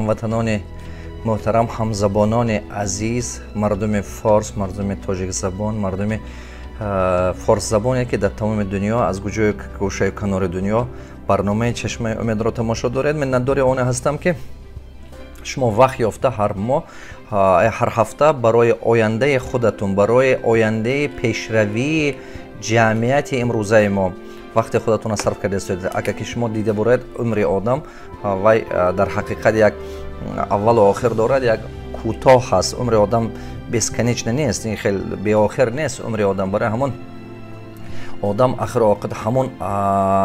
Ҳамватанони муҳтарам, ҳамзабонони азиз, мардуми форс, мардуми тоҷикзабон, мардуми форсзабоне, ки дар тамоми дунё, аз куҷою гӯшаю канори дунё барномаи Чашмаи Умедро тамошо доред, миннатдори оне ҳастам, ки шумо вақт ёфта ҳар моҳ, ҳар ҳафта барои ояндаи худатон, барои ояндаи пешравии ҷамъияти имрӯзаи мо вақти худатонро сарф карда истоед. Агар ки шумо дида буред, умри одам вай дар ҳақиқат як аввалу охир дорад, як кӯтоҳ ҳаст. Умри одам бесконечно нест, ин хел беохир нест умри одам. Барои ҳамон одам ахиру оқибат ҳамон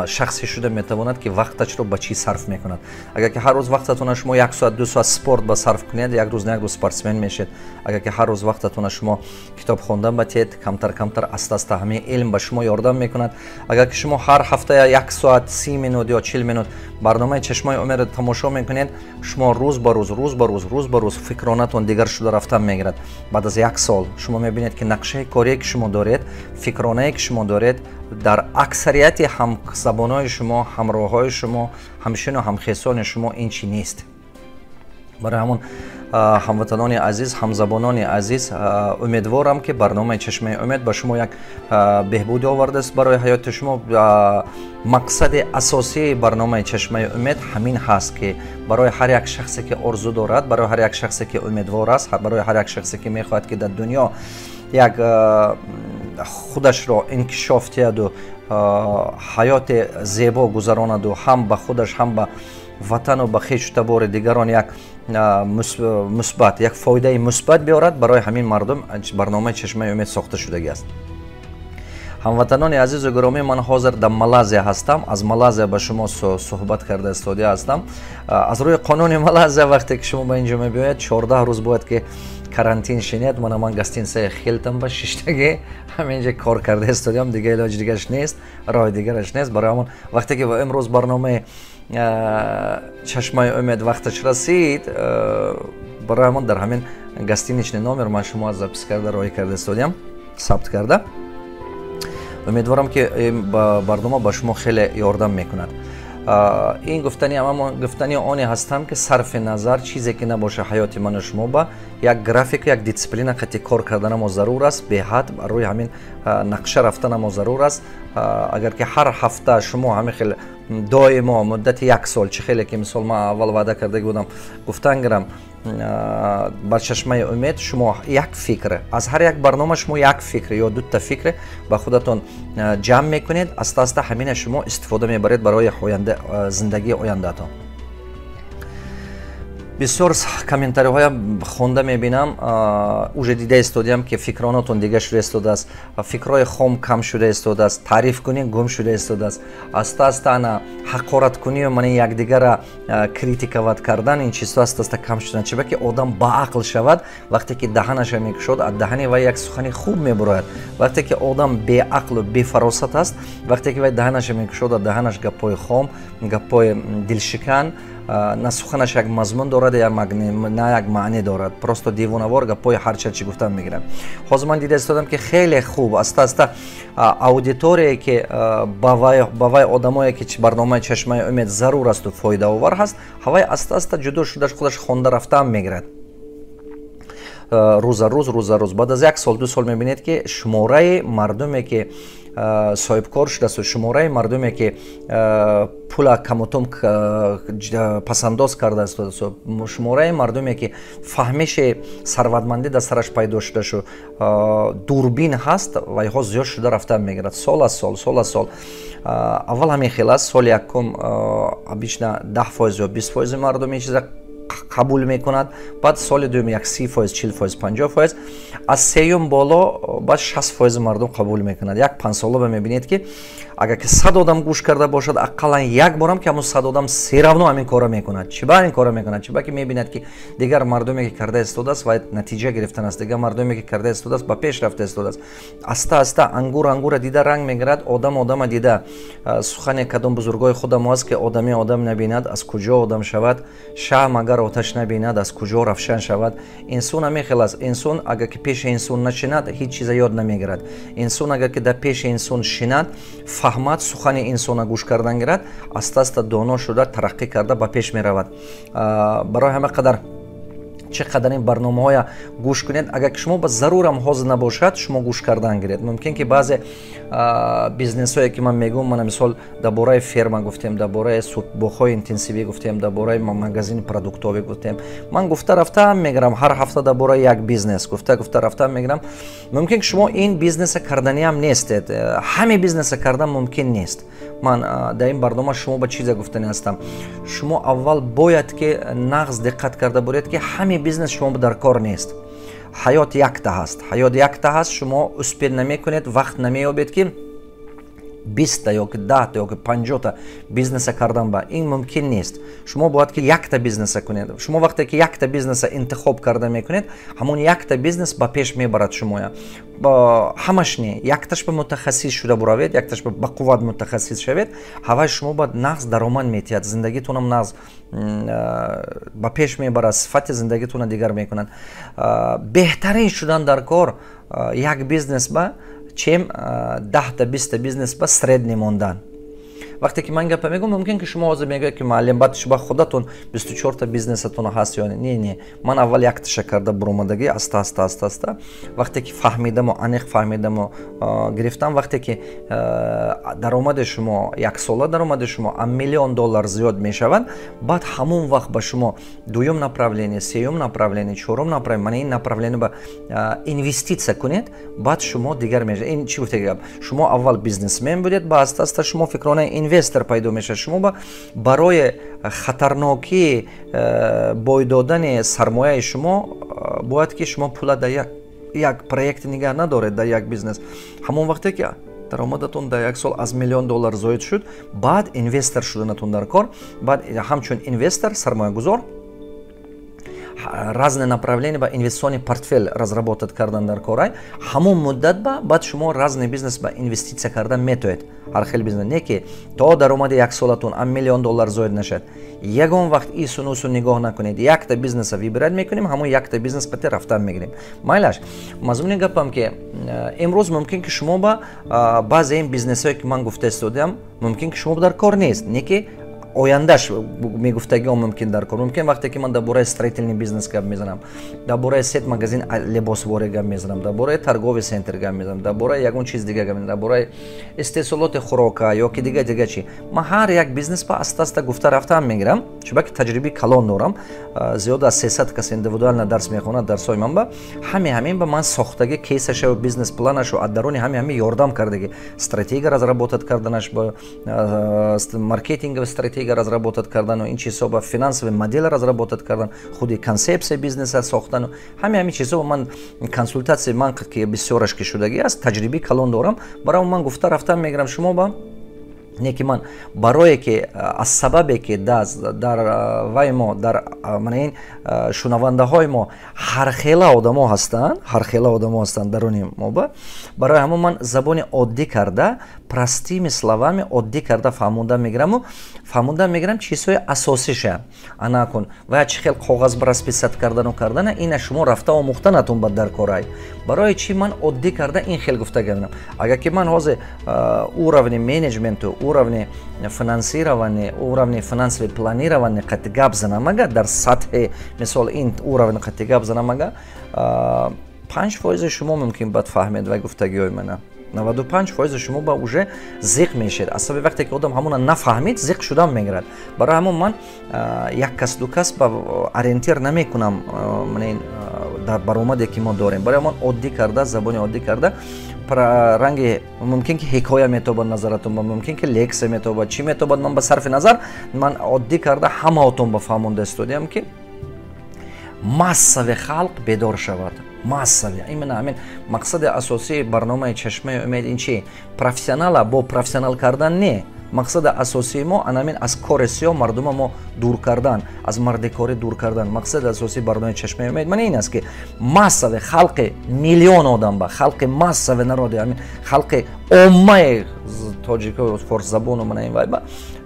шахсе шуда метавонад, ки вақташро ба чӣ сарф мекунад. Агар ки ҳар рӯз вақтатонро шумо як соат, 2 соат спорт ба сарф кунед, як рӯз на як рӯз спортсмен мешед. Агар ки ҳар рӯз вақтатонро шумо китоб хондан батиҳед, камтар камтар, аста аста ҳамаи илм ба шумо ёрдам мекунад. Агар ки шумо ҳар ҳафта як соат, 30 минут ё 40 минут барномаи Чашмаи Умедро тамошо мекунед, шумо рӯз ба рӯз, рӯз ба рӯз, рӯз ба рӯз фикронатон дигар шуда рафтан мегирад. Баъд аз як сол шумо мебинед, ки нақшаи корие, ки шумо доред, фикронае, ки шумо доред, дар аксарияти ҳамзабонҳои шумо, ҳамроҳҳои шумо, ҳамшину ҳамхесони шумо ин чӣ нест. Барои ҳамон, ҳамватанони азиз, ҳамзабонони азиз, умедворам, ки барномаи Чашмаи Умед ба шумо як беҳбудӣ овардааст барои ҳаёти шумо. Мақсади асосии барномаи Чашмаи Умед ҳамин ҳаст, ки барои ҳар як шахсе, ки орзу дорад, барои ҳар як шахсе, ки умедвор аст, барои ҳар як шахсе, ки мехоҳад, ки дар дунё як худашро инкишоф диҳаду ҳаёти зебо гузаронаду ҳам ба худаш, ҳам ба ватану ба хешу табори дигарон як мусбат, як фоидаи мусбат биёрад, барои ҳамин мардум барномаи Чашмаи Умед сохта шудагӣ аст. Ҳамватанони азизу гиромӣ, ман ҳозир дар Малайзия ҳастам, аз Малайзия ба шумо суҳбат карда истода ҳастам. Аз рӯи қонуни Малайзия, вақте ки шумо ба ин ҷо мебиёед, 14 рӯз бояд ки карантин шинед. Мана ман гостиницаи Хилтон ба шиштагӣ, ҳамин ҷо кор карда истодиам, дига илоҷи дигараш нест, роҳи дигараш нест. Барои ҳамон вақте ки имрӯз барномаи Чашмаи Умед вақташ расид, барои ҳамон дар ҳамин гостиничный номер ман шумо запись карда, роҳӣ карда истодиам, сабт карда. Умедворам, ки барнома ба шумо хеле ёрдам мекунад. Ин гуфтани гуфтани оне ҳастам, ки сарфи назар чизе ки набоша, ҳаёти ману шумо ба як графику як дисциплина қати кор карданамо зарур аст. Беҳад рӯи ҳамин нақша рафтанамо зарур аст. Агар ки ҳар ҳафта шумо ҳамин хел доимо муддати як сол, чӣ хеле ки мисол ман аввал ваъда карда будам, гуфтан гирам, бар Чашмаи Умед шумо як фикр, аз ҳар як барнома шумо як фикр ё дута фикр ба худатон ҷамъ мекунед, аста аста ҳамина шумо истифода мебаред барои зиндагии ояндаатон. Бисёр комментариҳоям хонда мебинам, уже дида истодиам, ки фикронотон дига шуда истодааст, фикрҳои хом кам шуда истодааст, таърифкунӣ гум шуда истодааст. Аста аста ана ҳақораткунию мана якдигара критиковать кардан, ин чизҳо аста аста кам шудан. Чиба ки одам баақл шавад, вақте ки даҳанаша мекушод, аз даҳани вай як сухани хуб мебурояд. Вақте ки одам беақлу бефаросат аст, вақте ки вай даҳанаша мекушод, аз даҳанаш гапҳои хом, гапҳои дилшикан, на суханаш як мазмун дорад, на як маъне дорад, просто девонавор гапҳои ҳарчарчи гуфтан мегирад. Ҳозир ман дида истодам, ки хеле хуб аста аста аудиторие, ки ба вай одамое, ки барномаи Чашмаи Умед зарур асту фоидаовар ҳаст, ҳавай аста аста ҷудо шуда, худаш хонда рафтаам мегирад рӯза рӯз, рӯза рӯз. Баъд аз як сол, 2 сол мебинед, ки шумораи мардуме, ки соҳибкор шудааст, шумораи мардуме, ки пула камутум пасандоз кардааст, шумораи мардуме, ки фаҳмиши сарватмандӣ дар сараш пайдо шуда шу дурбин ҳаст, вайҳо зиёд шуда рафтан мегирад сол аз сол, сол аз сол. Аввал ҳамин хел аст: соли якум обычно 10% ё 20% мардум ин чиза қабул мекунад, баъд соли дуюм як 30%, 40%, 50%, аз сеюм боло баъд 60% мардум қабул мекунад. Як 5 сола мебинед, ки агар ки 100 одам гӯш карда бошад, ақаллан як борам ки ҳамон 100 одам всё равно ҳамин корро мекунад. Чӣ ба ин корро мекунад? Чӣ ба ки мебинад, ки дигар мардуме, ки карда истодааст, ва натиҷа гирифтан аст, дигар мардуме, ки карда истодааст, ба пеш рафта истодааст. Аста аста ангур ангура дида ранг мегирад, одам одама дида. Сухане кадом бузургои худамо аст, ки одами одам набинад, аз куҷо одам шавад, шам агар оташ набинад, аз куҷо равшан шавад? Инсон ҳамин хел аст. Инсон агар ки пеши инсон нашинад, ҳеҷ чиза ёд намегирад. Инсон агар ки дар пеши инсон шинад. фаҳмад, сухани инсона гӯш кардан гирад, аста аста доно шуда, тараққӣ карда, ба пеш меравад. Барои ҳама қадар чӣ қадар ин барномаҳоя гӯш кунед, агар ки шумо ба зарурам ҳозир набошад, шумо гӯш кардан гиред. Мумкин ки баъзе бизнесҳое, ки ман мегӯям, мана мисол, дар бораи ферма гуфтем, дар бораи боғҳои интенсивӣ гуфтем, дар бораи магазини продуктовӣ гуфтем, ман гуфта рафтаам мегирам, ҳар ҳафта дар бораи як бизнес гуфта гуфта рафтаам мегирам. Мумкин ки шумо ин бизнеса карданиам нестед. Ҳаме бизнеса кардан мумкин нест. Ман дар ин барнома шумо ба чизе гуфтани ҳастам: шумо аввал бояд ки нағз диққат карда буред, ки ҳаме бизнес шумо дар кор нест. Ҳаёт якта ҳаст, ҳаёт якта ҳаст. Шумо успеть намекунед, вақт намеёбед, ки 20-та ёки 10-та ёки 50-та бизнеса кардан ба ин мумкин нест. Шумо бояд ки якта бизнеса кунед. Шумо вақте ки якта бизнеса интихоб карда мекунед, ҳамон якта бизнес ба пеш мебарад шумоя. Ҳамаш не, якташ ба мутахассис шуда буравед, якташ ба бақувват мутахассис шавед, ҳавай шумо ба нағз даромад метиҳад, зиндагитонам нағз ба пеш мебарад, сифати зиндагитона дигар мекунад. Беҳтарин шудан дар кор як бизнес ба, чем 10-та, 20-та бизнес ба средний мондан. Вақте ки ман гапа мегӯм, мумкин ки шумо ҳозир мегӯед, ки муаллим, баъд шуба худатон 24-та бизнесатон ҳаст ё не? Ман аввал якташа карда буромадагӣ, аста аста, аста аста, вақте ки фаҳмидаму аниқ фаҳмидаму гирифтам. Вақте ки даромади шумо, яксола даромади шумо аз миллион доллар зиёд мешавад, баъд ҳамон вақт ба шумо дуюм направление, сеюм направление, чорум направление, мана ин направление ба инвеститсия кунед, баъд шумо дигар мешавед. Ин чӣ гуфтаги гап? Шумо аввал бизнесмен будед, ба аста аста шумо фикронаи инвестор пайдо мешавад. Шумо ба барои хатарнокии бой додани сармояи шумо бояд ки шумо пула дар як проект нигаҳ надоред, дар як бизнес. Ҳамон вақте ки даромадатон дар як сол аз миллион доллар зоид шуд, баъд инвестор шуданатон дар кор. Баъд ҳамчун инвестор, сармоягузор, разные направления ба инвестиционный портфель разработать кардан дар корай. Ҳамон муддат ба баъд шумо разный бизнес ба инвеститсия кардан метоед, ҳар хел бизнес. Не ки то даромади яксолатон аз миллион доллар зоид нашад, ягон вақт ису-нусу нигоҳ накунед. Якта бизнеса выбирать мекунем, ҳамон якта бизнес пати рафтан мегирем. Майлаш, мазмуни гапам ки имрӯз мумкин ки шумо ба баъзе ин бизнесҳое, ки ман гуфта истодаам, мумкин ки шумо дар кор нест, не ки ояндаш мегуфтагиҳо мумкин дар кор. Мумкин вақте ки ман дар бораи строительный бизнес гап мезанам, дар бораи сет магазин либосворӣ гап мезанам, дар бораи торговый центр гап мезанам, дар бораи ягон чиз дига гап мезанам, дар бораи истеҳсолоти хӯрока ё ки дига дига чи, ман ҳар як бизнес ба аста аста гуфта рафтаам мегирам, чунки таҷрибаи калон дорам. Зиёда аз 300 кас индивидуально дарс мехонад. Дарсҳои ман ба ҳаме ҳамин ба ман сохтаги кейсаша, бизнес планашу аз даруни ҳаме ҳами ёрдам кардаги, стратегия разработать карданаш, ба маркетинговый стратегия разработать кардану ин чизҳо, ба финансовый модель разработать кардан, худи концепсия бизнеса сохтану ҳаме ҳамин чизҳо ман консултатсия ман ки бисёраш ки шудагӣ аст, таҷрибаи калон дорам. Барои ман гуфта рафтан мегирам шумо ба не ки ман барое ки аз сабабе ки дар вай мо, дар мана ин шунавандаҳои мо ҳархела одамо ҳастанд, ҳархела одамо ҳастанд даруни мо ба, барои ҳамон ман забони оддӣ карда, простыми словами, оддӣ карда фаҳмонда мегираму фаҳмонда мегирам чизҳои асосиша. Ана кун ва чӣ хел коғаз ба расписать кардану кардана, ина шумо рафта омӯхтанатон ба дар корай. Барои чӣ ман оддӣ карда ин хел гуфта гардам? Агар ки ман ҳозир уровни менеҷменту, уровни финансирования, уровни финансовый планирования қати гап занам, агар дар сатҳи мисол ин уровни қати гап занам, ага 5% шумо мумкин бад фаҳмед ва гуфтагиҳои мана, 95% шумо ба уже зиқ мешед. Аз сабаби вақте ки одам ҳамона нафаҳмид, зиқ шудан мегирад. Барои ҳамон ман як кас, ду кас ба ориентир намекунам дар баромаде ки мо дорем. Барои ҳамон оддӣ карда, забони оддӣ карда, ранги мумкин ки ҳикоя метобад назаратон ба, мумкин ки лексия метобад, чӣ метобад, ман ба сарфи назар, ман оддӣ карда ҳамаотон ба фаҳмонда истодиам, ки массави халқ бедор шавад, массави. Именно ҳамин мақсади асосии барномаи «Чашмаи умед». Ин чи профессионала бо профессионал кардан не, мақсади асосии мо анамин аз кори сиёҳ мардума мо дур кардан, аз мардикорӣ дур кардан. Мақсади асосии барномаи «Чашмаи умед» ман ин аст, ки массави халқи, миллион одам ба халқи, массави народи, ҳамин халқи оммаи тоҷико, форсзабону мана ин вай ба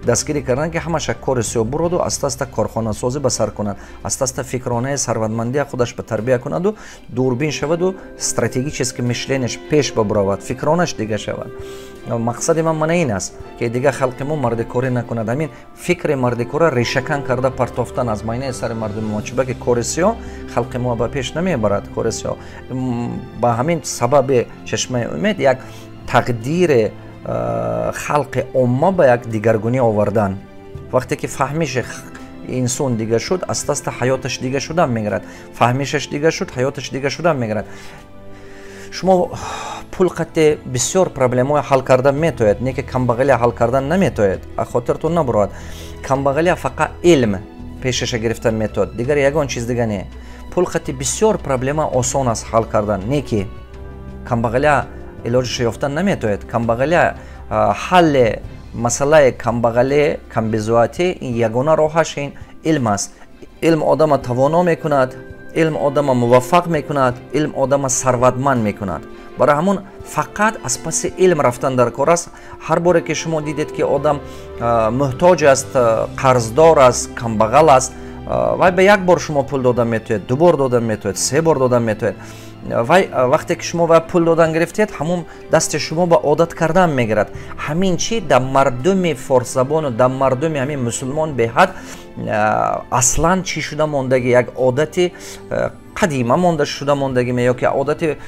Дастгирӣ кардан, ки ҳамаша кори сиёҳ буроду аста аста корхонасозӣ ба сар кунад, аста аста фикронаи сарватмандия худаш ба тарбия кунаду дурбин шаваду стратегически мышление ш пеш бабуравад, фикронаш дига шавад. Мақсади ман мана ин аст, ки дига халқи мо мардикорӣ накунад. Ҳамин фикри мардикора решакан карда партофтан аз майнаи сари мардуми мо. Чиба ки кори сиёҳ халқи мо ба пеш намебарад. Кори сиёҳ ба ҳамин сабаби Чашмаи умед як тақдири халқи омма ба як дигаргунӣ овардан. Вақте ки фаҳмиши инсон дига шуд, аста аста ҳаёташ дига шудан мегирад. Фаҳмишаш дига шуд, ҳаёташ дига шудан мегирад. Шумо пул қатъи бисёр проблемаҳои ҳал кардан метавонед, не ки камбағалия ҳал кардан наметавонед. Хотиртон набурад, камбағалия фақат илм пешаша гирифтан метавонад, дигар ягон чиз дига не. Пул қатъи бисёр проблема осон аст ҳал кардан, не ки камбағалия илоҷиша ёфтан наметавонед. Камбағалия, ҳалли масъалаи камбағалӣ, камбизоатӣ, ин ягона роҳаш ин илм аст. Илм одама тавоно мекунад, илм одама муваффақ мекунад, илм одама сарватманд мекунад. Барои ҳамон фақат аз паси илм рафтан дар кор аст. Ҳар боре ки шумо дидед, ки одам муҳтоҷ аст, қарздор аст, камбағал аст, вай ба як бор шумо пул додан метавонед, ду бор додан метавонед, се бор додан метавонед. Вай вақте ки шумо ва пул додан гирифтед, ҳамон дасти шумо ба одат кардан мегирад. Ҳамин чи дар мардуми форсзабону дар мардуми ҳамин мусулмон беҳад аслан чӣ шуда мондагӣ, як одати қадима монда шуда мондагӣ ё ки одати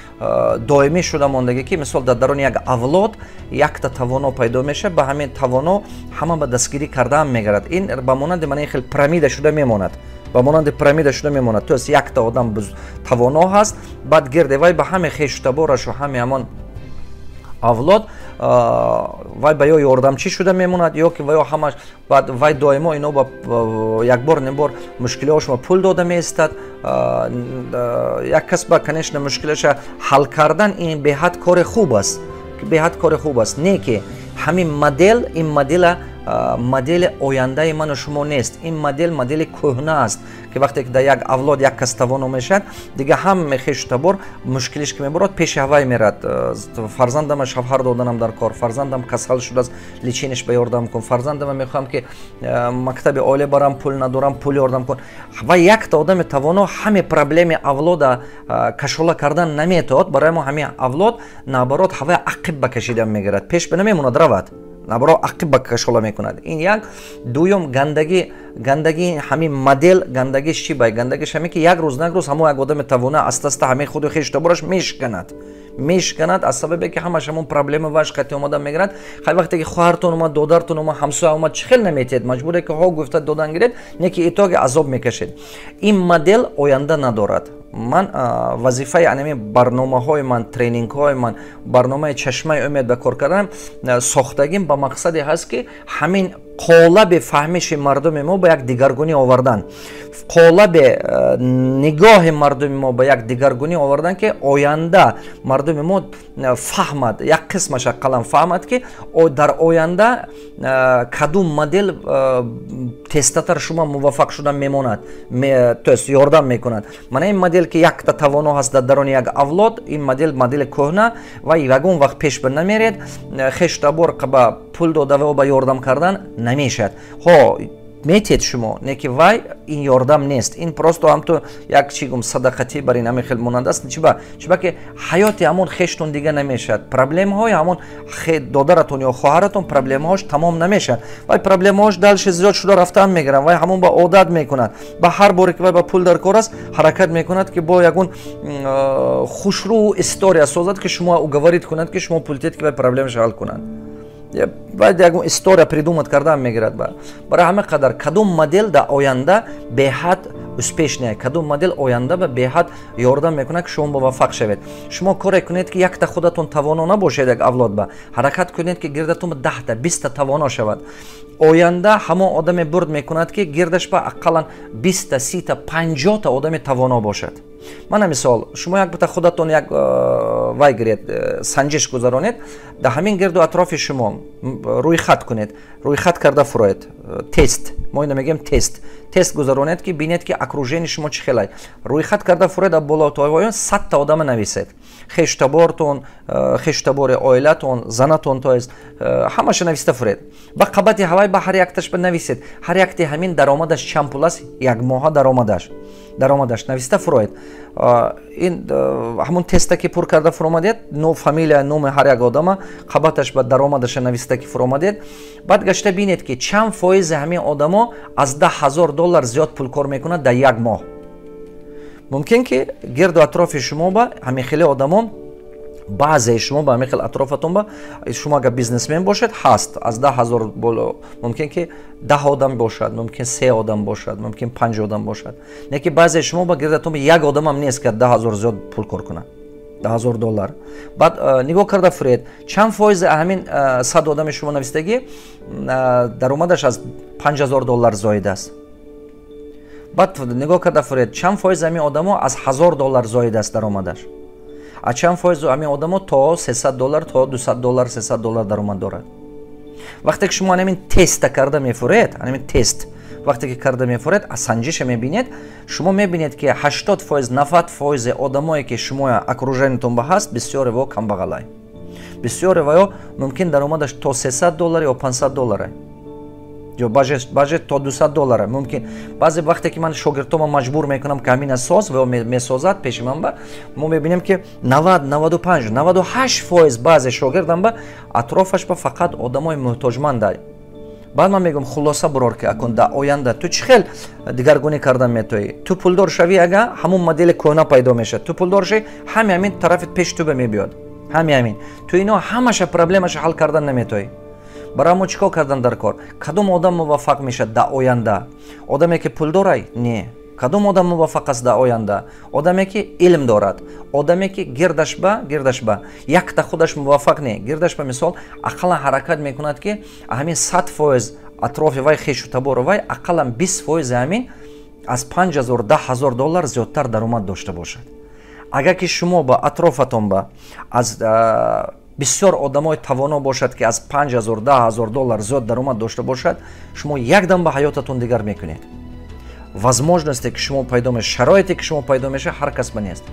доимӣ шуда мондагӣ, ки мисол дар даруни як авлод якта тавоно пайдо мешавад, ба ҳамин тавоно ҳама ба дастгирӣ кардаам мегирад. Ин ба монанди мана ин хел пирамида шуда мемонад, ба монанди пирамида шуда мемонад. То есть якта одам тавоно ҳаст, баъд гирди вай ба ҳаме хешу таборашу, ҳаме ҳамон авлод вай ба ё ёрдамчӣ шуда мемонад, ё ки ва ё ҳамаш баъд вай доимо ино ба якбор небор мушкилиҳошма пул дода меистад. Як кас ба, конечно, мушкилаша ҳал кардан ин беҳад кори хуб аст, беҳад кори хуб аст, не ки ҳамин модел, ин модела модели ояндаи ману шумо нест. Ин модел модели кӯҳна аст, ки вақте ки дар як авлод як кас тавоно мешавад, дига ҳаме хешу табор мушкилиш ки мебарод, пеши ҳавай мерад. Фарзандама шавҳар доданам дар кор, фарзандам касал шудааст, лечение ш ба ёрдам кун, фарзандама мехоҳам ки мактаби олӣ барам, пул надорам, пул ёрдам кун. Ва якта одами тавоно ҳаме проблеми авлода кашола кардан наметавонад. Барои мо ҳамин авлод, наоборот, ҳавай ақиб ба кашидан мегирад, пеш ба намемонад равад, наоборот, ақиб ба кашола мекунад. Ин як. Дуюм, гандагии ҳамин модел, гандагиш чӣ бай? Гандагиш ҳамин, ки як рӯз на як рӯз ҳамон як одами тавона аста аста ҳамин худу хешу табораш мешканад, мешканад, аз сабабе ки ҳамаш ҳамон проблема ваш қати омада мегирад. Хай, вақте ки хоҳартон омад, додартон омад, ҳамсоя омад, чӣ хел наметиҳед? Маҷбуре ки ҳо гуфта додан гиред, не ки итоги азоб мекашед. Ин модел оянда надорад. Ман вазифаи анами барномаҳои ман, тренингҳои ман, барномаи Чашмаи умед ба кор карданам сохтагим ба мақсаде ҳаст, ки ҳамин қолаби фаҳмиши мардуми мо ба як дигаргунӣ овардан, қолаби нигоҳи мардуми мо ба як дигаргунӣ овардан, ки оянда мардуми мо фаҳмад, як қисмаш ақаллан фаҳмад, ки дар оянда кадом модел тезтатар шумо муваффақ шудан мемонад, то есть ёрдам мекунад. Мана ин модел, ки якта тавоно ҳаст дар даруни як авлод, ин модел модели кӯҳна ва ягон вақт пеш ба намеред. Хешу табор ба пул дода ва ба ёрдам кардан намешавад. Ҳо, метиҳед шумо, не ки вай ин ёрдам нест, ин просто ҳамту як чӣ гум, садақатӣ бар ин ҳамин хел монанд аст. Чиба ки ҳаёти ҳамон хештон дига намешавад, проблемаҳои ҳамон додаратон ё хоҳаратон проблемаҳош тамом намешавад. Вай проблемаҳош дальше зиёд шуда рафтан мегиранд. Вай ҳамон ба одат мекунад, ба ҳар боре ки вай ба пул дар кор аст, ҳаракат мекунад, ки бо ягон хушрӯ история созад, ки шумо уговорить кунад, ки шумо пул тиҳед, ки вай проблемаша ҳал кунад. Баъд ягон история придумать кардан мегирад. Барои ҳама қадар кадом модел дар оянда беҳад успешная, кадом модел оянда ба беҳад ёрдам мекунад, ки шумо муваффақ шавед? Шумо коре кунед, ки якта худатон тавоно набошед як авлод ба, ҳаракат кунед, ки гирдатон 10-та, 20-та тавоно шавад. Оянда ҳамон одаме бурд мекунад, ки гирдаш ба ақаллан 20-та, 30-та, 50-та одами тавоно бошад. Мана мисол, шумо як бита худатон як вай гиред, санҷиш гузаронед дар ҳамин гирду атрофи шумо, рӯйхат кунед, рӯйхат карда фуроед. Тест, мо ина мегӯем тест. Тест гузаронед, ки бинед, ки окружение шумо чӣ хелай. Рӯйхат карда фуроед, дар боло то поён 100-та одама нависед: хештабортон, хештабори оилатон, занатон, то есть ҳамаша нависта фуред. Ба қабати ҳавай ба ҳар якташ ба нависед, ҳар якти ҳамин даромадаш чанд пул аст як моҳа, даромадаш нависта фуроед. Ин ҳамун теста ки пур карда фуромадед, но фамилия, номи ҳар як одама, қабаташ ба даромадаша нависта ки фуромадед, баъд гашта бинед, ки чанд фоизи ҳамин одамо аз 10 000 доллар зиёд пул кор мекунад дар як моҳ. Мумкин ки гирду атрофи шумо ба ҳамин хеле одамон, баъзеи шумо ба ҳамин хел атрофатон ба шумо, агар бизнесмен бошед, ҳаст аз 10 000 боло. Мумкин ки 10 одам бошад, мумкин се одам бошад, мумкин панҷ одам бошад. Не ки баъзеи шумо ба гирдатон як одамам нест, ки 10 000 зиёд пул кор кунад, 10 000 доллар. Баъд нигоҳ карда фуред, чанд фоизи ҳамин 100 одами шумо навистагӣ даромадаш аз 5000 доллар зоид аст. Баъд нигоҳ карда фуред, чанд фоизи ҳамин одамо аз 1000 доллар зоид аст даромадаш, а чанд фоизи ҳамин одамо то 300 доллар, то 200 доллар, 300 доллар даромад дорад. Вақте ки шумо ҳамин теста карда мефуред, ҳамин тест вақте ки карда мефуред, санҷиша мебинед, шумо мебинед, ки 80%, 90% одамое, ки шумо окружение тон ба ҳаст, бисёре во камбағалай, бисёре ваё мумкин даромадаш то 300 доллар ё 500 доллара ё баъзе то 200 доллара мумкин. Баъзе вақте ки ман шогирдтома маҷбур мекунам, ки ҳамина соз, ва месозад пеши ман, ба мо мебинем, ки 90, 95, 98% баъзе шогирдам ба атрофаш ба фақат одамои муҳтоҷманда. Баъд ман мегӯям: хулоса бурор, ки акун дар оянда ту чӣ хел дигаргунӣ кардан метоӣ? Ту пулдор шавӣ, ага ҳамун модели кӯҳна пайдо мешавад. Ту пулдор шавӣ, ҳами ҳамин тарафи пеши ту ба мебиёд, ҳами ҳамин ту ино ҳамаша проблемаша ҳал кардан наметоӣ. Барои мо чӣ кор кардан дар кор? Кадом одам муваффақ мешавад дар оянда? Одаме, ки пулдорай? Не. Кадом одам муваффақ аст дар оянда? Одаме, ки илм дорад, одаме, ки гирдаш ба якта худаш муваффақ не, гирдаш ба мисол ақаллан ҳаракат мекунад, ки ҳамин 100% атрофи вай, хешу табору вай, ақаллан 20% ҳамин аз 5000, 10 000 доллар зиёдтар даромад дошта бошад. Агар ки шумо ба атрофатон ба аз бисёр одамои тавоно бошад, ки аз 5000, 10 000 доллар зиёд даромад дошта бошад, шумо якдам ба ҳаётатон дигар мекунед. Возможности ки шумо пайдо мешавад, шароите ки шумо пайдо мешавад, ҳар кас ба нест.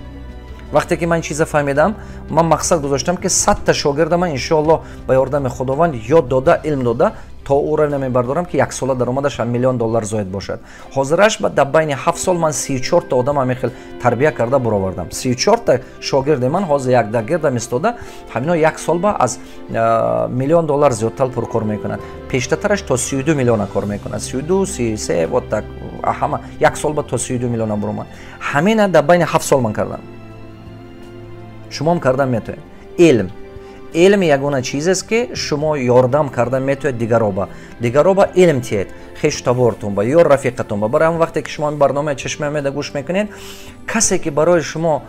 Вақте ки ман чиза фаҳмидам, ман мақсад гузоштам, ки 100-та шогирда ман, иншоаллоҳ, ба ёрдами Худованд ёд дода, илм дода, то уровня мебардорам, ки як сола даромадаш миллион доллар зоид бошад. Ҳозираш ба дар байни 7 сол ман 34-та одам ҳамин хел тарбия карда буровардам. 34-та шогирди ман ҳозир як дар гирдам истода, ҳамино як сол ба аз миллион доллар зиёдтар пул кор мекунад. Пештатараш то 32 миллиона кор мекунад, 32, 33, вот так. Ҳама як сол ба то 32 миллиона буромад. Ҳамина дар байни 7 сол ман кардам, шумоам кардан метавонед. Илм, илм ягона чизест, ки шумо ёрдам кардан метавонед дигароба. Дигароба илм тиҳед, хешу табортон ба ё рафиқатон ба. Барои ҳамон вақте ки шумо барномаи Чашмаи Умеда гӯш мекунед, касе ки барои шумо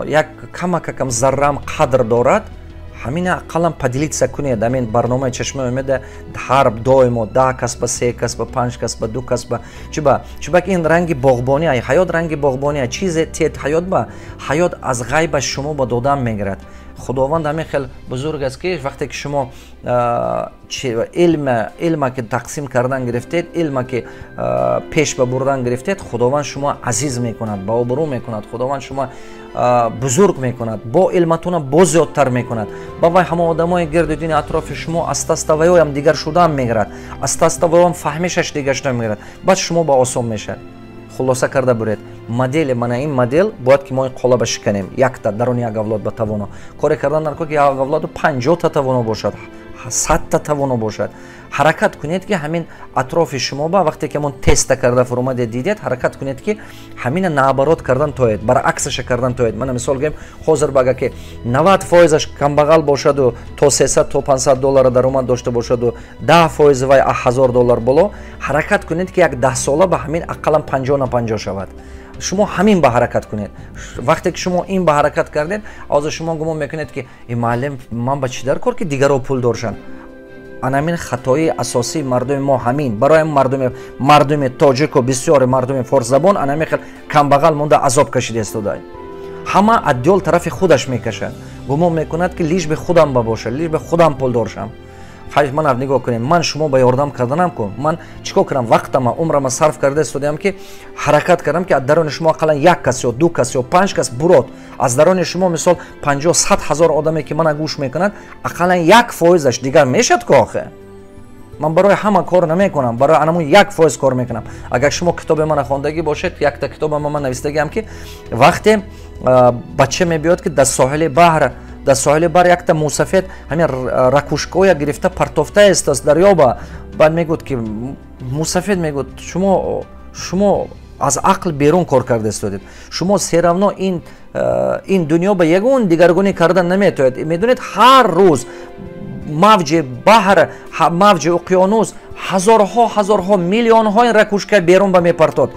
як камакакам заррам қадр дорад, ҳамина ақаллан поделиться кунед ҳамин барномаи Чашмаи Умеда ҳар доимо 10 кас ба, се кас ба, панҷ кас ба, ду кас ба. Чиба? Чиба ки ин ранги боғбонӣ, ҳаёт ранги боғбонӣ. Чизе тиҳед ҳаёт ба, ҳаёт аз ғайба шумо ба додан мегирад. Худованд ҳамин хел бузург аст, ки вақте ки шумо илма ки тақсим кардан гирифтед, илма ки пеш ба бурдан гирифтед, Худованд шумо азиз мекунад, ба обрӯ мекунад, Худованд шумо бузург мекунад, бо илматона боз зиёдтар мекунад. Ба вай ҳама одамои гирду дини атрофи шумо аста аста ваёям дигар шудаам мегирад, аста аста ваёам фаҳмишаш дигар шуда мегирад. Баъд шумо ба осон мешавад. Хулоса карда буред модели мана ин модел бояд ки мо ин қолаба шиканем. Якта даруни як авлод ба тавоно коре кардан дар кор, ки як авлоду 50-та тавоно бошад, 100-та тавоно бошад. Ҳаракат кунед, ки ҳамин атрофи шумо ба вақте ки ҳамон теста карда фуромаде дидед, ҳаракат кунед, ки ҳамина наоборот кардан тоед, баръаксаша кардан тоед. Мана мисол гӯем, ҳозир ба агар ки 90 фоизаш камбағал бошаду то 300, то 500 доллара даромад дошта бошаду 10 фоизи вай 1000 доллар боло, ҳаракат кунед, ки як 10 сола ба ҳамин ақаллан 50 на 50 шавад. Шумо ҳамин ба ҳаракат кунед. Вақте ки шумо ин ба ҳаракат кардед, ҳозир шумо гумон мекунед, ки муаллим, ман ба чӣ дар кор, ки дигаро пул доршанд? Анамин хатои асосии мардуми мо ҳамин. Барои мардуми тоҷику бисёри мардуми форсзабон анамин хел камбағал монда азоб кашида истода. Ҳама адёл тарафи худаш мекашад, гумон мекунад, ки лишь бы худам ба бошад, лишь бы худам пулдор шам. Хайр, ман нигоҳ кунем, ман шумо ба ёрдам карданам ку, ман чӣ кор кардам? Вақтама, умрама сарф карда истодаам, ки ҳаракат кардам, ки аз дарони шумо ақаллан як кас ё ду кас ё панҷ кас бурод. Аз дарони шумо, мисол, 50-100 ҳазор одаме, ки мана гӯш мекунад, ақаллан 1%-аш дигар мешад ку. Охе, ман барои ҳама кор намекунам, барои анамун 1% кор мекунам. Агар шумо китоби мана хондагӣ бошед, якта китобама ман навистагиам, ки вақте бача мебиёд, ки дар соҳили баҳр якта мусафед ҳамин ракушкоя гирифта партофта истааст дарёба. Баъд мегӯд, ки мусафед мегӯд: Шумо аз ақл берун кор карда истодед, шумо всё равно ин дунё ба ягон дигаргунӣ кардан наметояд. Медонед, ҳар рӯз мавҷи баҳр, мавҷи уқёнус ҳазорҳо, ҳазорҳо, миллионҳои ракушка берун ба мепартод.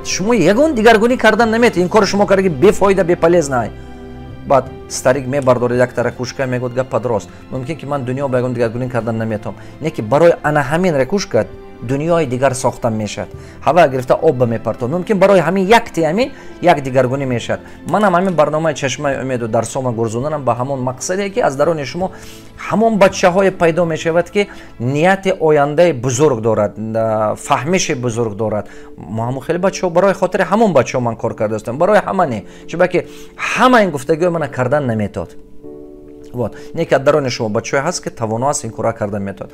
Шумо ягон дигаргунӣ кардан наметоед. Ин кори шумо кардаги бефоида, беполезный». Баъд старик мебардорад якта ракушка, мегӯяд: «Гапа рост, мумкин ки ман дунё ба ягон дигаргунӣ кардан наметавонам, не ки барои ана ҳамин ракушка дунёи дигар сохта мешавад». Ҳава гирифта об ба мепартод, мумкин барои ҳамин якти ҳамин як дигаргунӣ мешавад. Манам ҳамин барномаи «Чашмаи умеду» дарсома гурзонданам ба ҳамон мақсаде, ки аз дарони шумо ҳамон бачаҳое пайдо мешавад, ки нияти ояндаи бузург дорад, фаҳмиши бузург дорад. Мо ҳамон хеле бачаҳо, барои хотири ҳамон бачаҳо ман кор кардаастам, барои ҳама не, чунки ҳама ин гуфтагиҳои мана кардан наметод. Вот, не ки аз дарони шумо бачаҳое ҳаст, ки тавоно аст, ин кора кардан метавад.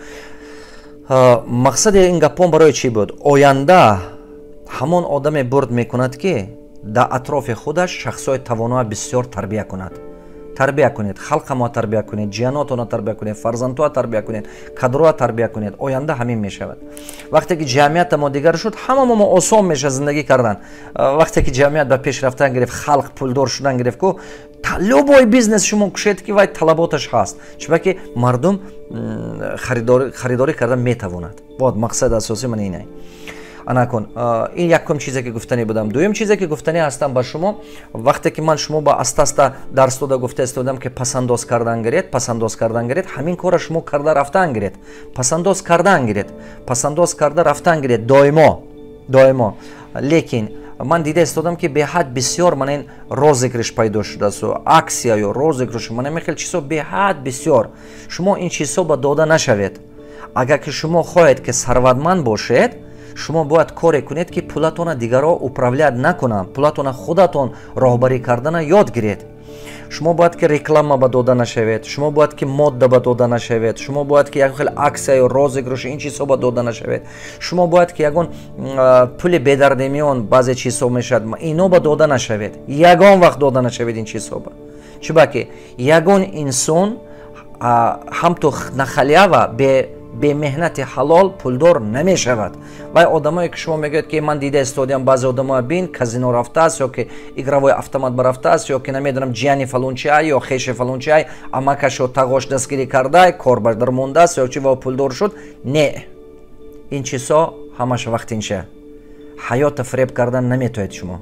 Мақсади ин гапон барои чӣ буд? Оянда ҳамон одаме бурд мекунад, ки дар атрофи худаш шахсҳои тавоноа бисёр тарбия кунад. Тарбия кунед халқамо, тарбия кунед ҷиянотона, тарбия кунед фарзандҳоа, тарбия кунед кадроа, тарбия кунед. Оянда ҳамин мешавад. Вақте ки ҷамъията мо дигар шуд, ҳамамо мо осон мешавад зиндагӣ кардан. Вақте ки ҷамъият ба пеш рафтан гирифт, халқ пулдор шудан гирифт ку, любой бизнес шумо кушед, ки вай талаботаш ҳаст, чунки мардум харидорӣ кардан метавонад. Вот мақсади асосии ман инай. Анакун, ин якум чизе, ки гуфтанӣ будам. Дуюм чизе, ки гуфтанӣ ҳастам ба шумо: вақте ки ман шумо ба аста аста дарс дода гуфта истодам, ки пасандоз кардан гиред, пасандоз кардан гиред, ҳамин корро шумо карда рафтан гиред, пасандоз кардан гиред, пасандоз карда рафтан гиред доимо, доимо. Лекин ман дида истодам, ки беҳад бисёр мана ин розыгрыш пайдо шудааст, акция ё розыгрыш, мана ин хел чизҳо беҳад бисёр. Шумо ин чизҳо ба дода нашавед. Агар ки шумо хоҳед, ки сарватманд бошед, шумо бояд коре кунед, ки пулатона дигарро управлять накунанд, пулатона худатон роҳбарӣ кардана ёд гиред. Шумо бояд ки реклама ба дода нашавед, шумо бояд ки модда ба дода нашавед, шумо бояд ки як хел акция ё розыгрыш, ин чизҳо ба дода нашавед. Шумо бояд ки ягон пули бедардемиён, баъзе чизҳо мешавад, ино ба дода нашавед, ягон вақт дода нашавед ин чизҳо ба. Чунки ягон инсон ҳамту на халява, бемеҳнати ҳалол пулдор намешавад. Вай одамое, ки шумо мегӯед, ки ман дида истодиам, баъзе одамоя бин, казино рафтааст ё ки игровой автомат барафтааст, ё ки намедонам, ҷияни фалончиай ё хеши фалончиай, амакаш ё тағош дастгирӣ кардай, кор бар мондааст ё чи, ва пулдор шуд. Не, ин чизҳо ҳамаш вақтинча. Ҳаёта фиреб кардан наметоед шумо.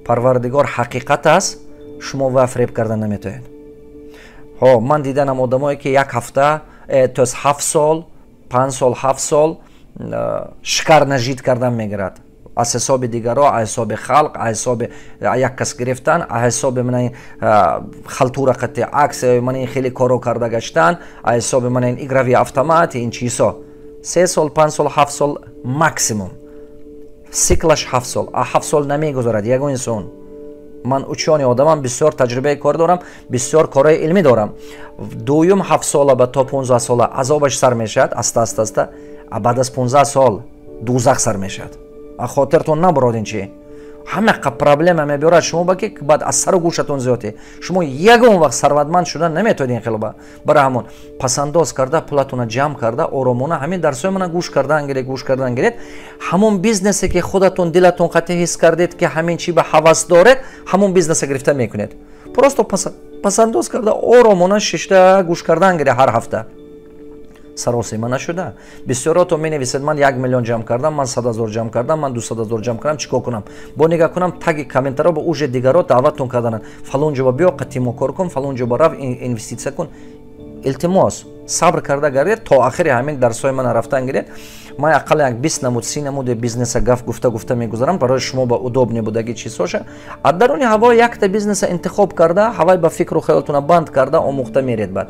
Парвардигор ҳақиқат аст, шумо ва фиреб кардан наметоед. Ҳо, ман диданам одамое, ки як ҳафта, то есть 7 сол, 5 сол, 7 сол шикарно жить кардан мегирад аз ҳисоби дигаро, аз ҳисоби халқ, аз ҳисоби як кас гирифтан, аз ҳисоби мана ин халтура қати акция, мана ин хеле коро карда гаштан, аз ҳисоби мана ин игровые автоматы, ин чизҳо. 3 сол, 5 сол, 7 сол максимум, циклаш 7 сол, а 7 сол намегузарад ягон инсон. Ман учёный одамам, бисёр таҷрибаи кор дорам, бисёр корҳои илмӣ дорам. Дуюм 7 сола ба то 15 сола азобаш сар мешавад аста аста аста, а баъд аз 15 сол дузах сар мешавад. А хотиртон набурод, ин чи ҳамақа проблема мебиёрад шумо ба, ки баъд аз сару гӯшатон зиёдӣ. Шумо ягон вақт сарватманд шудан наметавонед ин хелба. Барои ҳамон пасандоз карда, пулатона ҷамъ карда, оромона ҳамин дарсҳои мана гӯш кардан гиред, гӯш кардан гиред. Ҳамон бизнесе, ки худатон дилатон қатъи ҳис кардед, ки ҳамин чи ба ҳавас доред, ҳамон бизнеса гирифта мекунед. Просто пасандоз карда, оромона шишта гӯш кардан гиред ҳар ҳафта, саросима нашуда. Бисёрото менависед: «Ман 1 миллион ҷамъ кардам, ман 100 000 ҷамъ кардам, ман 200 000 ҷамъ кардам, чӣ кор кунам?» Бо нигаҳ кунам, таги комментаро ба уже дигаро даъваттон кардананд: «Фалон ҷо ба биё, қатимо кор кун, фалон ҷо ба рав, инвеститсия кун». Илтимос, сабр карда гардед то охири ҳамин дарсҳои мана рафтан гиред. Ман ақалла як 20 намуд, 30 намуди бизнеса гаф гуфта гуфта мегузарам, барои шумо ба удобный будаги чизҳоша. Аз даруни ҳаво якта бизнеса интихоб карда, ҳавай ба фикру хаёлтона банд карда, омӯхта меред. Баъд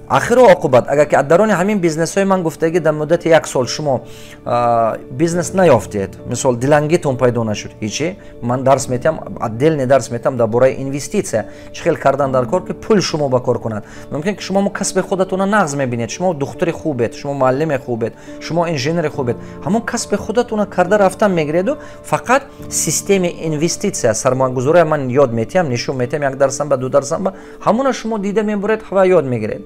ахиру оқубат, агар ки аз даруни ҳамин бизнесҳои ман гуфтагӣ дар муддати як сол шумо бизнес наёфтед, мисол, дилангитон пайдо нашуд, ҳичи, ман дарс метиҳам, отдельный дарс метиҳам дар бораи инвеститсия, чӣ хел кардан дар кор, ки пул шумо ба кор кунад. Мумкин ки шумо касби худатона нағз мебинед, шумо духтури хубед, шумо муаллими хубед, шумо инженери хубед, ҳамон касби худатона карда рафтан мегиреду, фақат системаи инвеститсия, сармоягузория ман ёд метиҳам, нишон метиҳам, як дарсам ба, ду дарсам ба, ҳамона шумо дида мебуред ва ёд мегиред.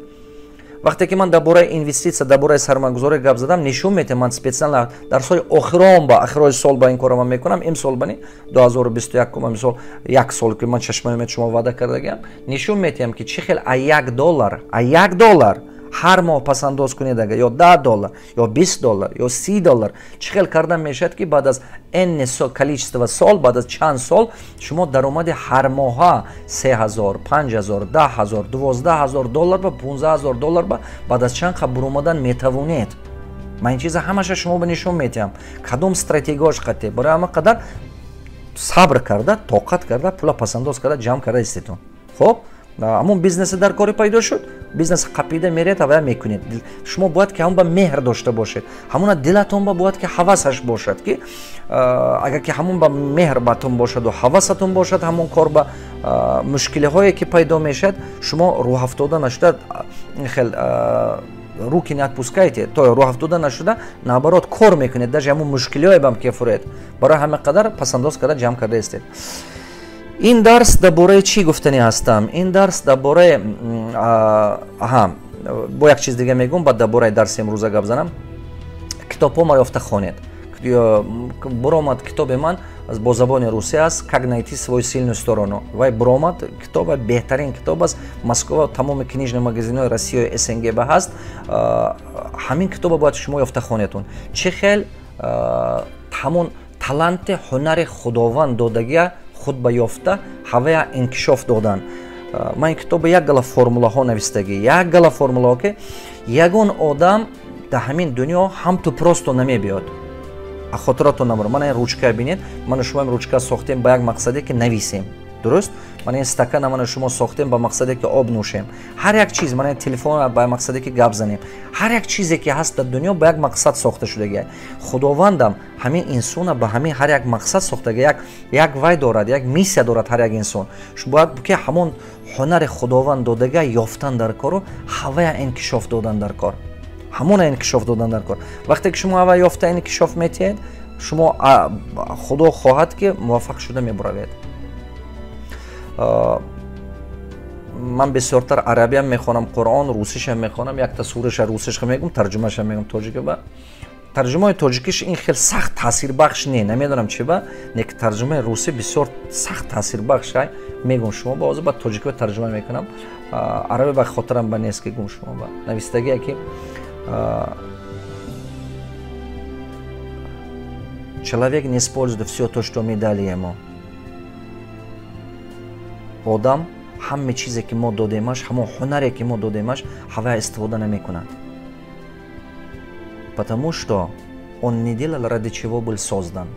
Вақте ки ман дар бораи инвеститсия, дар бораи сармоягузорӣ гап задам, нишон метиҳам, ман специально дарсҳои охирон ба охирои сол ба ин корро ман мекунам. Имсол бани 2021, мисол, як сол ки ман чашмаи умед шумо ваъда кардагиам, нишон метиҳам, ки чӣ хел а $1, а $1 ҳар моҳ пасандоз кунед, ага ё $10, ё $20, ё $30, чӣ хел кардан мешавад, ки баъд аз n количество сол, баъд аз чанд сол шумо даромади ҳар моҳа 3000, 5000, 10 000, $12 000 ба $15 000 ба баъд аз чанд қа буромадан метавонед. Ман ин чиза ҳамаша шумо ба нишон метиҳам, кадом стратегияш қатъе. Барои ҳама қадар сабр карда, тоқат карда, пула пасандоз карда, ҷамъ карда истетон. Хоб, ҳамон бизнеси дар кори пайдо шуд, бизнес қапида меред, ҳавая мекунед. Шумо бояд ки ҳамон ба меҳр дошта бошед, ҳамона дилатон ба бояд ки ҳавасаш бошад, ки агар ки ҳамон ба меҳр батон бошаду ҳавасатон бошад, ҳамон кор ба мушкилиҳое ки пайдо мешавад, шумо рӯҳафтода нашуда, хел руки не отпускайте, то рӯҳафтода нашуда, наоборот, кор мекунед, даже ҳамон мушкилиҳое бам ки фуред. Барои ҳама қадар пасандоз карда, ҷамъ карда истед. Ин дарс дар бораи чӣ гуфтанӣ ҳастам? Ин дарс дар бораи, аҳа, бо як чиз дига мегӯм, баъд дар бораи дарси имрӯза гап занам. Китобҳо ма ёфта хонед. Буромад китоби ман, бо забони русӣ аст, «Как найти свою сильную сторону». Вай буромад китоб, беҳтарин китоб аст. Москва, тамоми книжный магазинҳои Россияи СНГ ба ҳаст. Ҳамин китоба бояд шумо ёфта хонедтон, чӣ хел ҳамон таланти, ҳунари Худованд додагия худ ба ёфта, ҳавая инкишоф додан. Ман ин китоба як гала формулаҳо навистагӣ, як гала формулаҳо, ки ягон одам дар ҳамин дунё ҳамту просто намебиёд. Хотиратон намур, мана ин ручка бинед, ману шумо ин ручка сохтем ба як мақсаде, ки нависем, дуруст? Мана ин стакана ману шумо сохтем ба мақсаде, ки об нӯшем. Ҳар як чиз, мана ин телефон ба мақсаде, ки гап занем. Ҳар як чизе ки ҳаст дар дунё, ба як мақсад сохта шудагия. Худовандам ҳамин инсона ба ҳамин ҳар як мақсад сохтага, як вай дорад, як миссия дорад. Ҳар як инсон бояд ки ҳамон ҳунари Худованд додага ёфтан дар кору ҳавая инкишоф додан дар кор, ҳамона инкишоф додан дар кор. Вақте ки шумо ҳава ёфта инкишоф метиҳед, шумо, Худо хоҳад, ки муваффақ шуда мебуравед. Ман бисёртар арабиам мехонам, Қуръон русишам мехонам. Якта сураша русиша мегум, тарҷумаша мегум тоҷика ба. Тарҷумаи тоҷикиш ин хел сахт таъсирбахш не, намедонам чи ба, не ки тарҷумаи русӣ бисёр сахт таъсирбахш ай. Мегум шумо ба ҳозир, ба тоҷикӣ тарҷума мекунам, араби ба хотирам ба нест, ки гум. Шумо ба навистагие ки человек не использует все то, что мы дали ему. Одам ҳаме чизе ки мо додемаш, ҳамон ҳунаре ки мо додемаш, ҳавая истифода намекунад, потому что он не делал, ради чего был создан.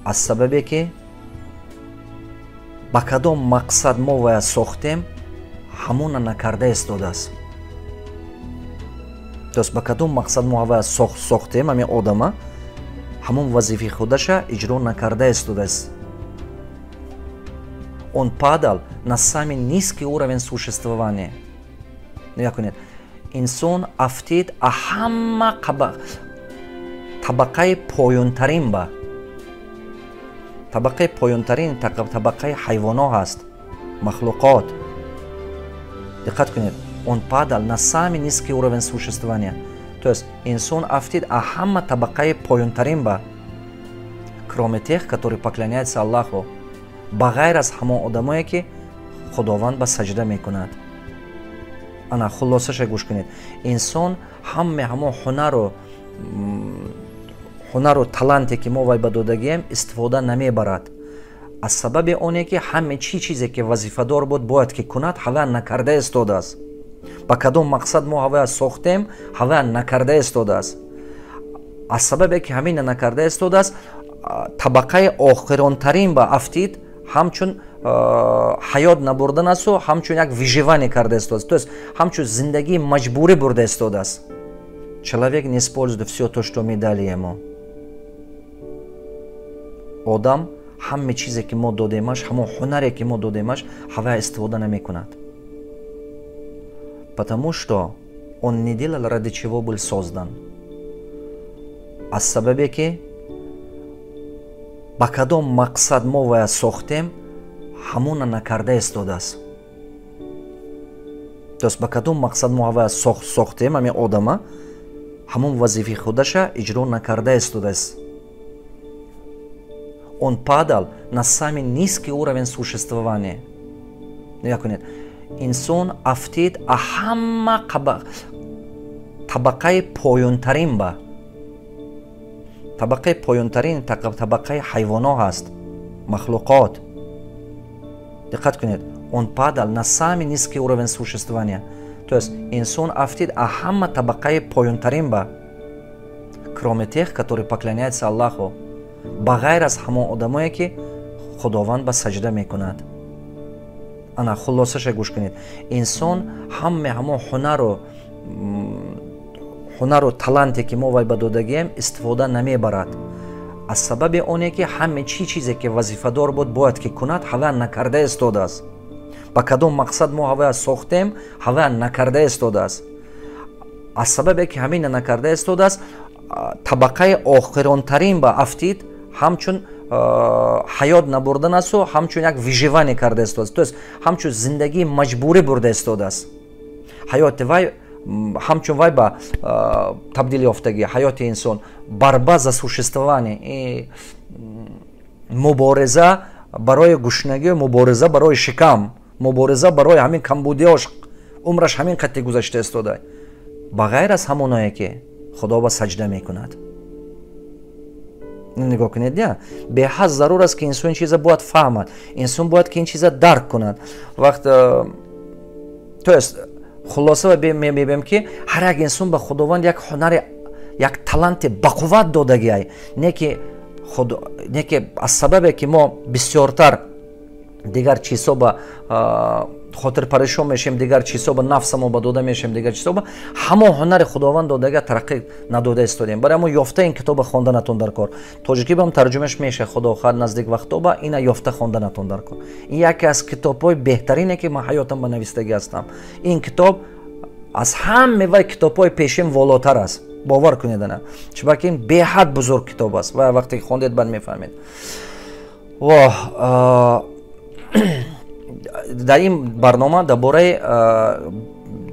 Аз сабабе ки ба кадом мақсад мо вая сохтем, ҳамона накарда истодааст. То есть ба кадом мақсад мо ҳавая сохтем, ҳамин одама ҳамон вазифаи худаша иҷро накарда истодааст. Он падал на самый низкий уровень существования. Нигоҳ кунед, инсон афтид а ҳама табақаи поёнтарин, ба табақаи поёнтарин, табақаи ҳайвоно ҳаст, махлуқот. Диққат кунед, он падал на самый низкий уровень существования, то есть инсон афтид а ҳама табақаи поёнтарин ба, кроме тех, которые поклоняются Аллаху, ба ғайр аз ҳамон одамое, ки Худованд ба саҷда мекунад. Ана хулосаша гӯш кунед: инсон ҳаме ҳамон ҳунару таланте, ки мо вай ба додагием, истифода намебарад, аз сабаби оне ки ҳаме чӣ чизе ки вазифадор буд, бояд ки кунад, ҳава накарда истодааст. Ба кадом мақсад мо ҳавая сохтем, ҳавая накарда истодааст. Аз сабабе ки ҳамина накарда истодааст, табақаи охиронтарин ба афтид, ҳамчун ҳаёт набурдан асту ҳамчун як выживание карда истодааст, то есть ҳамчун зиндагии маҷбурӣ бурда истодааст. Человек не использует все то, что мы дали ему. Одам ҳаме чизе ки мо додемаш, ҳамон ҳунаре ки мо додемаш, ҳавая истифода намекунад, потому что он не делал, ради чего был создан. Аз сабабе ки ба кадом мақсад мо вая сохтем, ҳамона накарда истодааст. То есть ба кадом мақсад мо ҳавая сохтем, ҳамин одама ҳамон вазифаи худаша иҷро накарда истодааст. Он падал на самый низкий уровень существования. Нигоҳ кунед, инсон афтид а ҳама табақаи поёнтарин, ба табақаи поёнтарин, табақаи ҳайвоно ҳаст, махлуқот. Диққат кунед, он падал на самый низкий уровень существования, то есть инсон афтид а ҳама табақаи поёнтарин ба, кроме тех, которые поклоняются Аллаху, ба ғайр аз ҳамон одамое ки Худованд ба саҷда мекунад. Ана хулосаша гӯш кунед. Инсон ҳаме ҳамон ҳунару таланте ки мо вай ба додагием, истифода намебарад, аз сабаби оне ки ҳаме чӣ чизе ки вазифадор буд, бояд ки кунад, ҳавая накарда истодааст. Ба кадом мақсад мо ҳавая сохтем, ҳавая накарда истодааст. Аз сабабе ки ҳамина накарда истодааст, табақаи охиронтарин ба афтид, ҳамчун ҳаёт набурдан асту ҳамчун як выживание карда истодааст, то есть ҳамчун зиндагии маҷбурӣ бурда истодааст. Ҳаёти вай ҳамчун вай ба табдил ёфтагӣ, ҳаёти инсон борьба за существование, мубориза барои гушнагӣ, мубориза барои шикам, мубориза барои ҳамин камбудиёш, умраш ҳамин қатти гузашта истода, ба ғайр аз ҳамоное ки Худо ба саҷда мекунад. Нигоҳ кунед, я беҳад зарур аст, ки инсон ин чиза бояд фаҳмад, инсон бояд ки ин чиза дарк кунад. Вақт, то есть хулоса мебинем, ки ҳар як инсон ба Худованд як ҳунари, як таланти бақувват додагиай, не ки не ки аз сабабе ки мо бисёртар дигар чизҳо ба хотирпарешон мешем, дигар чизҳо ба нафсамо ба дода мешем, дигар чизҳо ба ҳамон ҳунари Худованд додага тараққӣ надода истодем. Барои ҳамо ёфта ин китоба хонданатон дар кор. Тоҷикӣ бам тарҷумаш меша, Худо хоҳад, наздик вақто ина ёфта хонданатон дар кор. Ин яке аз китобҳои беҳтарине ки ман ҳаётам ба навистагӣ ҳастам. Ин китоб аз ҳаме вай китобҳои пешин волотар аст, бовар кунед. Ана чунки ин беҳад бузург китоб аст ва вақте ки хондед, баъд мефаҳмед. Воҳ, дар ин барнома дар бораи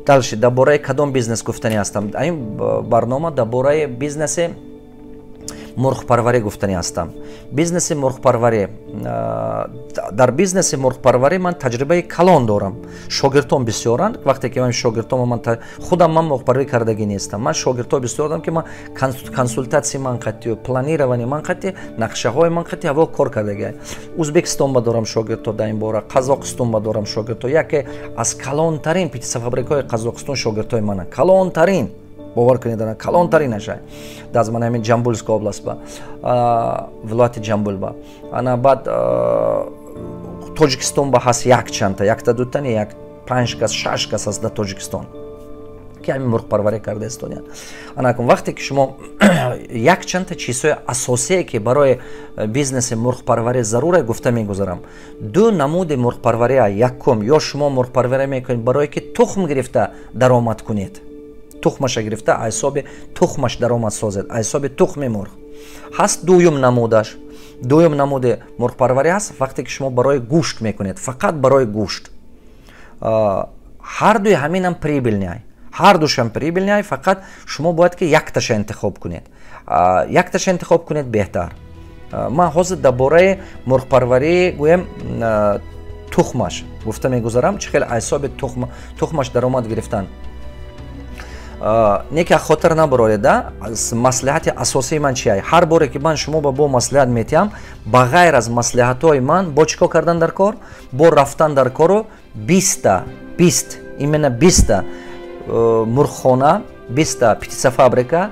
дальше, дар бораи кадом бизнес гуфтанӣ ҳастам? Дар ин барнома дар бораи бизнеси мурғпарварӣ гуфтанӣ ҳастам. Бизнеси мурғпарварӣ. Дар бизнеси мурғпарварӣ ман таҷрибаи калон дорам, шогирдон бисёранд. Вақте ки ман шогирдон, ман худам ман мурғпарварӣ кардагӣ нестам, ман шогирдҳо бисёр дорам, ки ман консультатсияи ман қатъию планирование ман қатъи, нақшаҳои ман қатъи ҳаво кор кардагӣ. Узбекистон ба дорам шогирдҳо дар ин бора, Қазоқистон ба дорам шогирдҳо. Яке аз калонтарин птицефабрикаҳои Қазоқистон шогирдҳои мана, калонтарин, бовар кунед, калонтаринаша дар ман ҳамин Ҷамбулская область ба, вилояти Ҷамбул ба. Ана баъд Тоҷикистон ба ҳаст якчандта, якта дута не, як панҷ кас, шаш кас аст дар Тоҷикистон, ки ҳамин мурғпарварӣ карда истодиянд. Анакун, вақте ки шумо якчандта чизҳои асосие, ки барои бизнеси мурғпарварӣ заруре, гуфта мегузарам. Ду намуди мурғпарвария. Якум: ё шумо мурғпарварӣ мекунед барое ки тухм гирифта даромад кунед, тухмаша гирифта, ҳисоби тухмаш даромад созед, ҳисоби тухми мурғ ҳаст. Дуюм намудаш, дуюм намуди мурғпарварӣ ҳаст, вақте ки шумо барои гӯшт мекунед, фақат барои гӯшт. Ҳар дуи ҳаминам прибыльный, ҳар душам прибыльный, фақат шумо бояд ки якташа интихоб кунед, якташа интихоб кунед беҳтар. Ман ҳозир дар бораи мурғпарварӣ, гӯем, тухмаш гуфта мегузарам, чӣ хел ҳисоби тухмаш даромад гирифтан. Не ки хотир набароред, маслиҳати асосии ман чия? Ҳар боре ки ман шумо ба бо маслиҳат метиҳам, ба ғайр аз маслиҳатҳои ман бо чӣ кор кардан дар кор, бо рафтан дар кору 20-та, 20, именно 20-та. мурғхона, 20-та птицефабрика,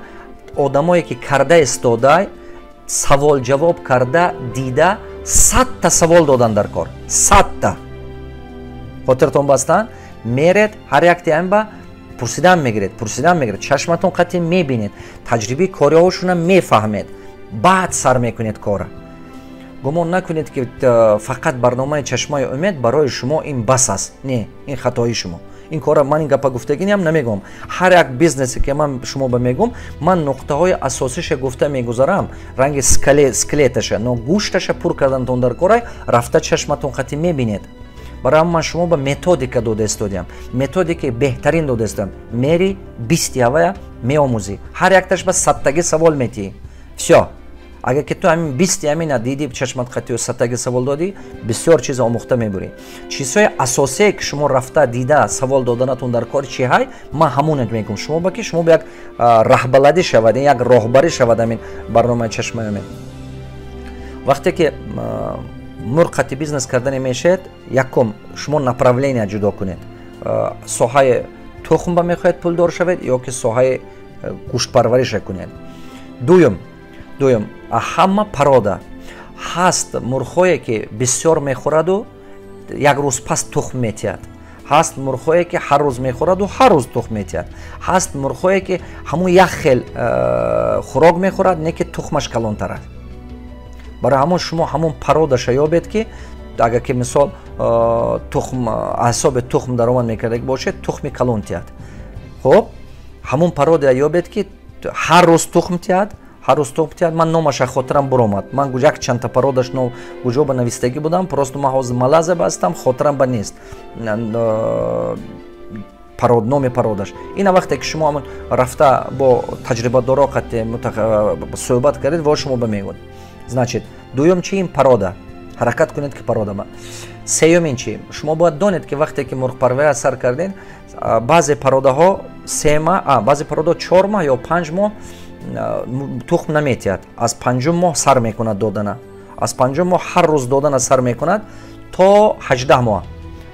одамое ки карда истодай, савол ҷавоб карда дида, 100-та савол додан дар кор, 100-та. Хотиртон бастан, меред, ҳар якти амба пурсидан мегиред, пурсидан мегиред, чашматон қатъи мебинед, таҷрибаи кориҳошона мефаҳмед, баъд сар мекунед кора. Гумон накунед, ки фақат барномаи «Чашмаи умед» барои шумо ин бас аст. Не, ин хатои шумо. Ин кора ман ин гапа гуфтагиниам намегӯям. Ҳар як бизнесе ки ман шумо ба мегӯм, ман нуқтаҳои асосиша гуфта мегузарам, ранги скелеташа, но гӯшташа пур кардантон дар корай, рафта чашматон қатъи мебинед. Барои ман шумо ба методика дода истодиам, методикаи беҳтарин дода истодиам. Мери, 20-ти ҳавая меомӯзӣ, ҳар якташ ба 100-таги савол метиҳӣ, всё. Агар ки ту ҳамин 20-ти ҳамина дидӣ, чашмат қатию 100-таги савол додӣ, бисёр чиз омӯхта мебурӣ. Чизҳои асосие, ки шумо рафта дида савол доданатон дар кор, чи ҳай, ман ҳамонат мегӯм шумо ба, ки шумо ба як раҳбаладӣ шавад, як роҳбарӣ шавад ҳамин барномаи «Чашмаи умед». Вақте ки мурғ қати бизнес кардане мешавед, якум, шумо направление ҷудо кунед: соҳаи тухм ба мехоҳед пулдор шавед ё ки соҳаи гӯштпарвариша кунед. Дуюм, ҳама порода ҳаст. Мурғҳое, ки бисёр мехӯраду як рӯз пас тухм метиҳад, ҳаст мурғҳое, ки ҳар рӯз мехӯраду ҳар рӯз тухм метиҳад, ҳаст мурғҳое, ки ҳамун як хел хӯрок мехӯрад, не ки тухмаш калонтар аст. Барои ҳамон шумо ҳамон породаша ёбед, ки агар ки мисол тухм ҳисоби тухм даромад мекардаги бошед, тухми калон тиҳад. Хуб, ҳамон порода ёбед, ки ҳар рӯз тухм тиҳад, ҳар рӯз тухм тиҳад. Ман номаша хотирам буромад, ман як чандта породаш куҷо ба навистагӣ будам, просто ман ҳозир Малайзия ба ҳастам, хотирам ба нест парод, номи породаш. Ина вақте ки шумо ҳамон рафта бо таҷрибадоро қати суҳбат кардед, во шумо ба мегӯяд. Значит, дуюм чи? Ин порода. Ҳаракат кунед, ки порода ба. Сеюм, ин чи? Шумо бояд донед, ки вақте ки мурғпарвария сар кардед, баъзе породаҳо 3 моҳ, баъзе породаҳо 4 моҳ ё 5 моҳ тухм наметиҳад. Аз панҷум моҳ сар мекунад додана, аз панҷум моҳ ҳар рӯз додана сар мекунад то 18 моҳ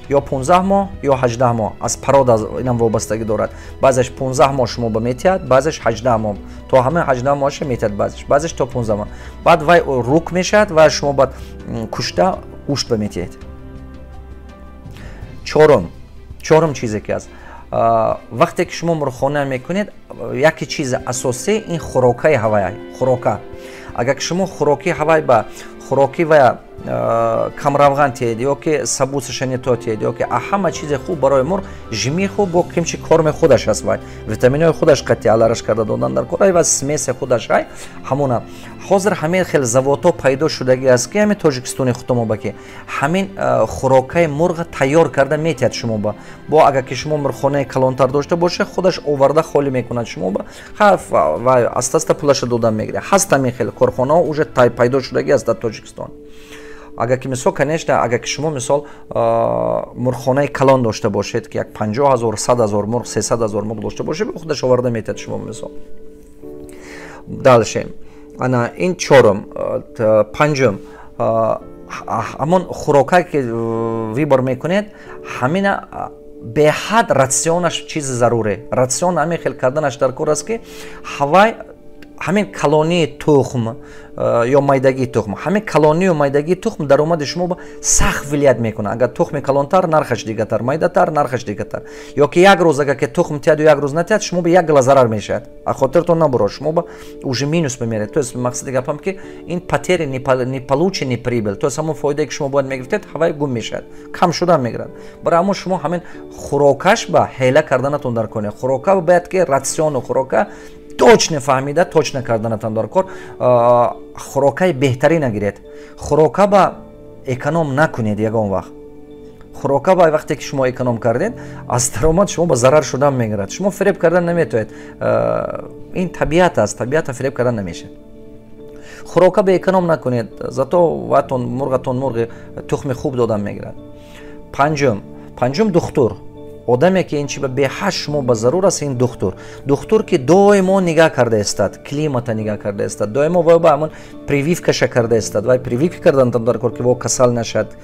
ё 15 моҳ ё 18 моҳ. Аз порода инам вобастагӣ дорад. Баъзеш 15 моҳ шумо ба метиҳад, баъзеш 18 моҳ, то ҳамаи 18 моҳаша метиҳад, баъзеш то 15 моҳ. Баъд вай рук мешавад ва шумо баъд кушта гӯшт ба метиҳед. Чорум чизе ки аст: вақте ки шумо мурғхона мекунед, яке чизи асосӣ ин хӯрокаи ҳавай. Хӯрока, агар ки шумо хӯроки ҳавай ба хӯрокӣ ва камравған тиҳед ё ки сабусаша не то тиҳед, ё ки ҳама чизи хуб барои мурғ жими хуб бо кимчи корми худаш аст, вай витаминҳои худаш қатъи алараш карда додан дар кор ва смеси худаш ай ҳамона. Ҳозир ҳамин хел заводҳо пайдо шудагӣ аст, ки ҳамин Тоҷикистони худомо ба ки ҳамин хӯрокаи мурға тайёр карда метиҳад шумо ба. Бо агар ки шумо мурғхонаи калонтар дошта бошед, худаш оварда холӣ мекунад шумо ба ва аста аста пулаша додан мегирад. Ҳаст ҳамин хел корхонаҳо уже пайдо шудагӣ аст дар Тоҷикистон. Агар ки мисол, конечно, агар ки шумо мисол мурғхонаи калон дошта бошед, ки як 50 000, 100 000 мурғ, 300 000 мурғ дошта бошед, худаш оварда метиҳад шумо мисол. Дальше, ана ин чорум. Панҷум, ҳамон хӯрокае ки выбор мекунед, ҳамина беҳад рационаш чизи заруре. Рацион ҳамин хел карданаш дар кор аст, ки ҳавай ҳамин калонии тухм ё майдагии тухм, ҳамин калонию майдагии тухм даромади шумо сахт влиять мекунад. Агар тухми калонтар, нархаш дигатар, майдатар, нархаш дигатар. Ё ки як рӯз агар ки тухм тиҳаду як рӯз натиҳад, шумо ба як гала зарар мешавад. А хотиртон набурод, шумо ба уже минус мемеред. То есть мақсади гапам, ки ин потери не полученный прибыль, то есть ҳамон фоидае, ки шумо бояд мегирифтед, ҳавай гум мешавад, кам шудан мегирад. Барои ҳамон шумо ҳамин хӯрокаш ба ҳела карданатон дар кор. Хӯрока бояд ки рациону хӯрока точно фаҳмида, точно карданатон дар кор. Хӯрокаи беҳтарина гиред, хӯрока ба эконом накунед ягон вақт. Хӯрока ба вақте ки шумо эконом кардед, аз даромад шумо ба зарар шудан мегирад. Шумо фиреб кардан наметавонед, ин табиат аст, табиата фиреб кардан намешавад. Хӯрока ба эконом накунед, зато ватон мурғатон мурғи тухми хуб додан мегирад. Панҷум, духтур. Одаме, ки ин чи ба беҳад шумо ба зарур аст, ин духтур. Духтур, ки доимо нигаҳ карда истад, климата нигаҳ карда истад, доимо вай ба ҳамон прививкаша карда истад. Вай прививка кардан дар кор, ки во касал нашад,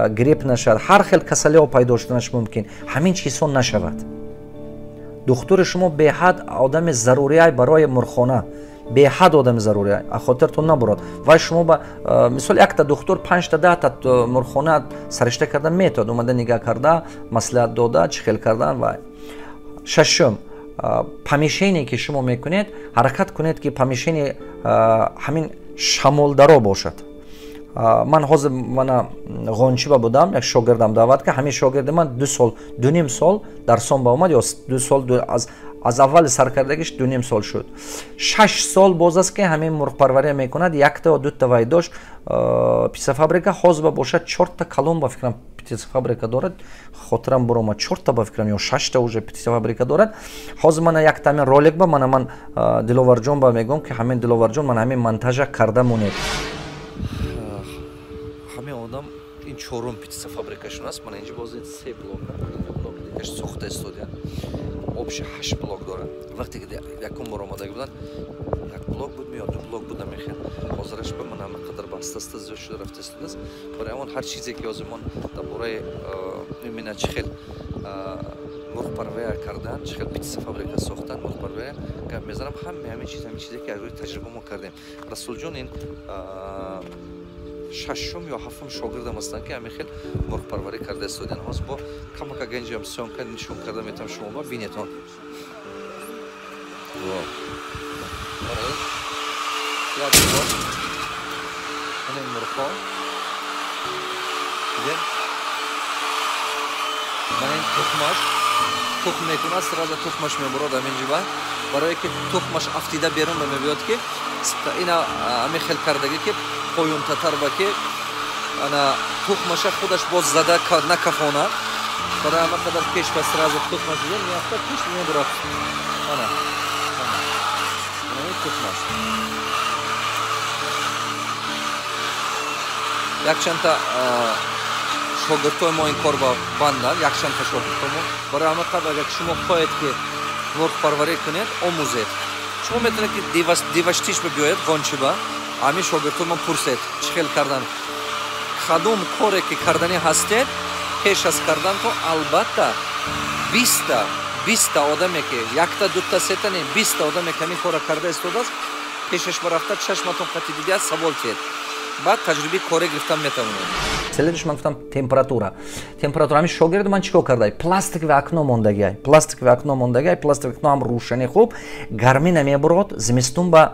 грипп нашад, ҳар хел касалиҳо пайдо шуданаш мумкин, ҳамин чизҳо нашавад. Духтури шумо беҳад одами зарурияй барои мурғхона, беҳад одами зарурияй, хотиртон набурад. Вай шумо ба мисол якта духтур 5-та 10-та мурғхона саришта карда метавад, омада нигаҳ карда, маслиҳат дода, чӣ хел кардан. Вай шашум, помещение ки шумо мекунед, ҳаракат кунед, ки помещение ҳамин шамолдаро бошад. Ман ҳозир мана Ғончиба будам, як шогирдам даъват кард. Ҳамин шогирди ман 2 сол, 2,5 сол дарсон ба омад, ё 2 сол, аз аввали саркардагиш 2,5 сол шуд. 6 сол боз аст, ки ҳамин мурғпарвария мекунад. Якта ё дута вай дошт птицефабрика, ҳозир ба бошад чорта калон, ба фикрам, птицефабрика дорад. Хотирам буромад, чорта, ба фикрам, ё шашта уже птицефабрика дорад. Ҳозир мана якта ҳамин ролик ба мана ман Диловарҷон ба мегӯям, ки ҳамин Диловарҷон, ман ҳамин монтажа карда монед. Ҳамин одам ин чорум птицефабрикашон аст. Мана инҷа боз се блока, блоки дигаш сохта истодиянд, общий ҳашт блок дорад. Вақте ки якум бор омадаги буданд, як блок буд ё ду блок буд, намехел. Ҳозираш ба ман ҳама қадар ба аста аста зиёд шуда рафта истодааст. Барои ҳамон ҳар чизе ки ҳозир ман дар бораи именно чӣ хел мурғпарвария кардан, чӣ хел птицефабрика сохтан, мурғпарвария гап мезанам, ҳаме ҳамин чиз, ҳамин чизе ки аз рӯи таҷриба мо кардем. Расулҷон ин шашум ё ҳафтум шогирдам ҳастанд, ки ҳамин хел мурғпарварӣ карда истодиянд. Ҳозир бо камака ганҷиам съёмка нишон карда метавам, шумо ба бинетон. Як бор ҳамин мурғҳо дидем, мана ин тухмаш тухм мекунад, сразу тухмаш мебурад ҳамин ҷиба, барое ки тухмаш афтида берун ба мебиёд, ки ина ҳамин хел кардагӣ, ки поёнтатар ба ки ана тухмаша худаш боз зада накафона. Барои ҳама қадар пеш ба сразу тухмаш дида меафтад, пеш мебурад. Ана ана тухмаш. Якчандта шогирдҳои мо ин кор ба банданд, якчандта шогирдҳо мо. Барои ҳама қадр агар шумо хоҳед, ки мурғпарварӣ кунед, омӯзед. Шумо метавонед, ки Деваштич ба биёед, Ғончиба, ҳамин шогирдҳо ман пурсед, чӣ хел кардан. Кадом коре ки карданӣ ҳастед, пеш аз кардан то албатта 20-та одаме, ки якта, дута, сета не, 20-та одаме, ки ҳамин корро карда истодааст, пешаш ба рафта, чашматон қати дидиаст, савол тиҳед, баъд таҷрибаи коре гирифтан метавонед. Следующий, ман гуфтам, температура. Температура. Ҳамин шогирди ман чӣ кор кардай? Пластиковый окно мондагиай, пластиковый окно мондагиай. Пластиковый окно ҳам рӯшани хуб, гармӣ намебурод, зимистон ба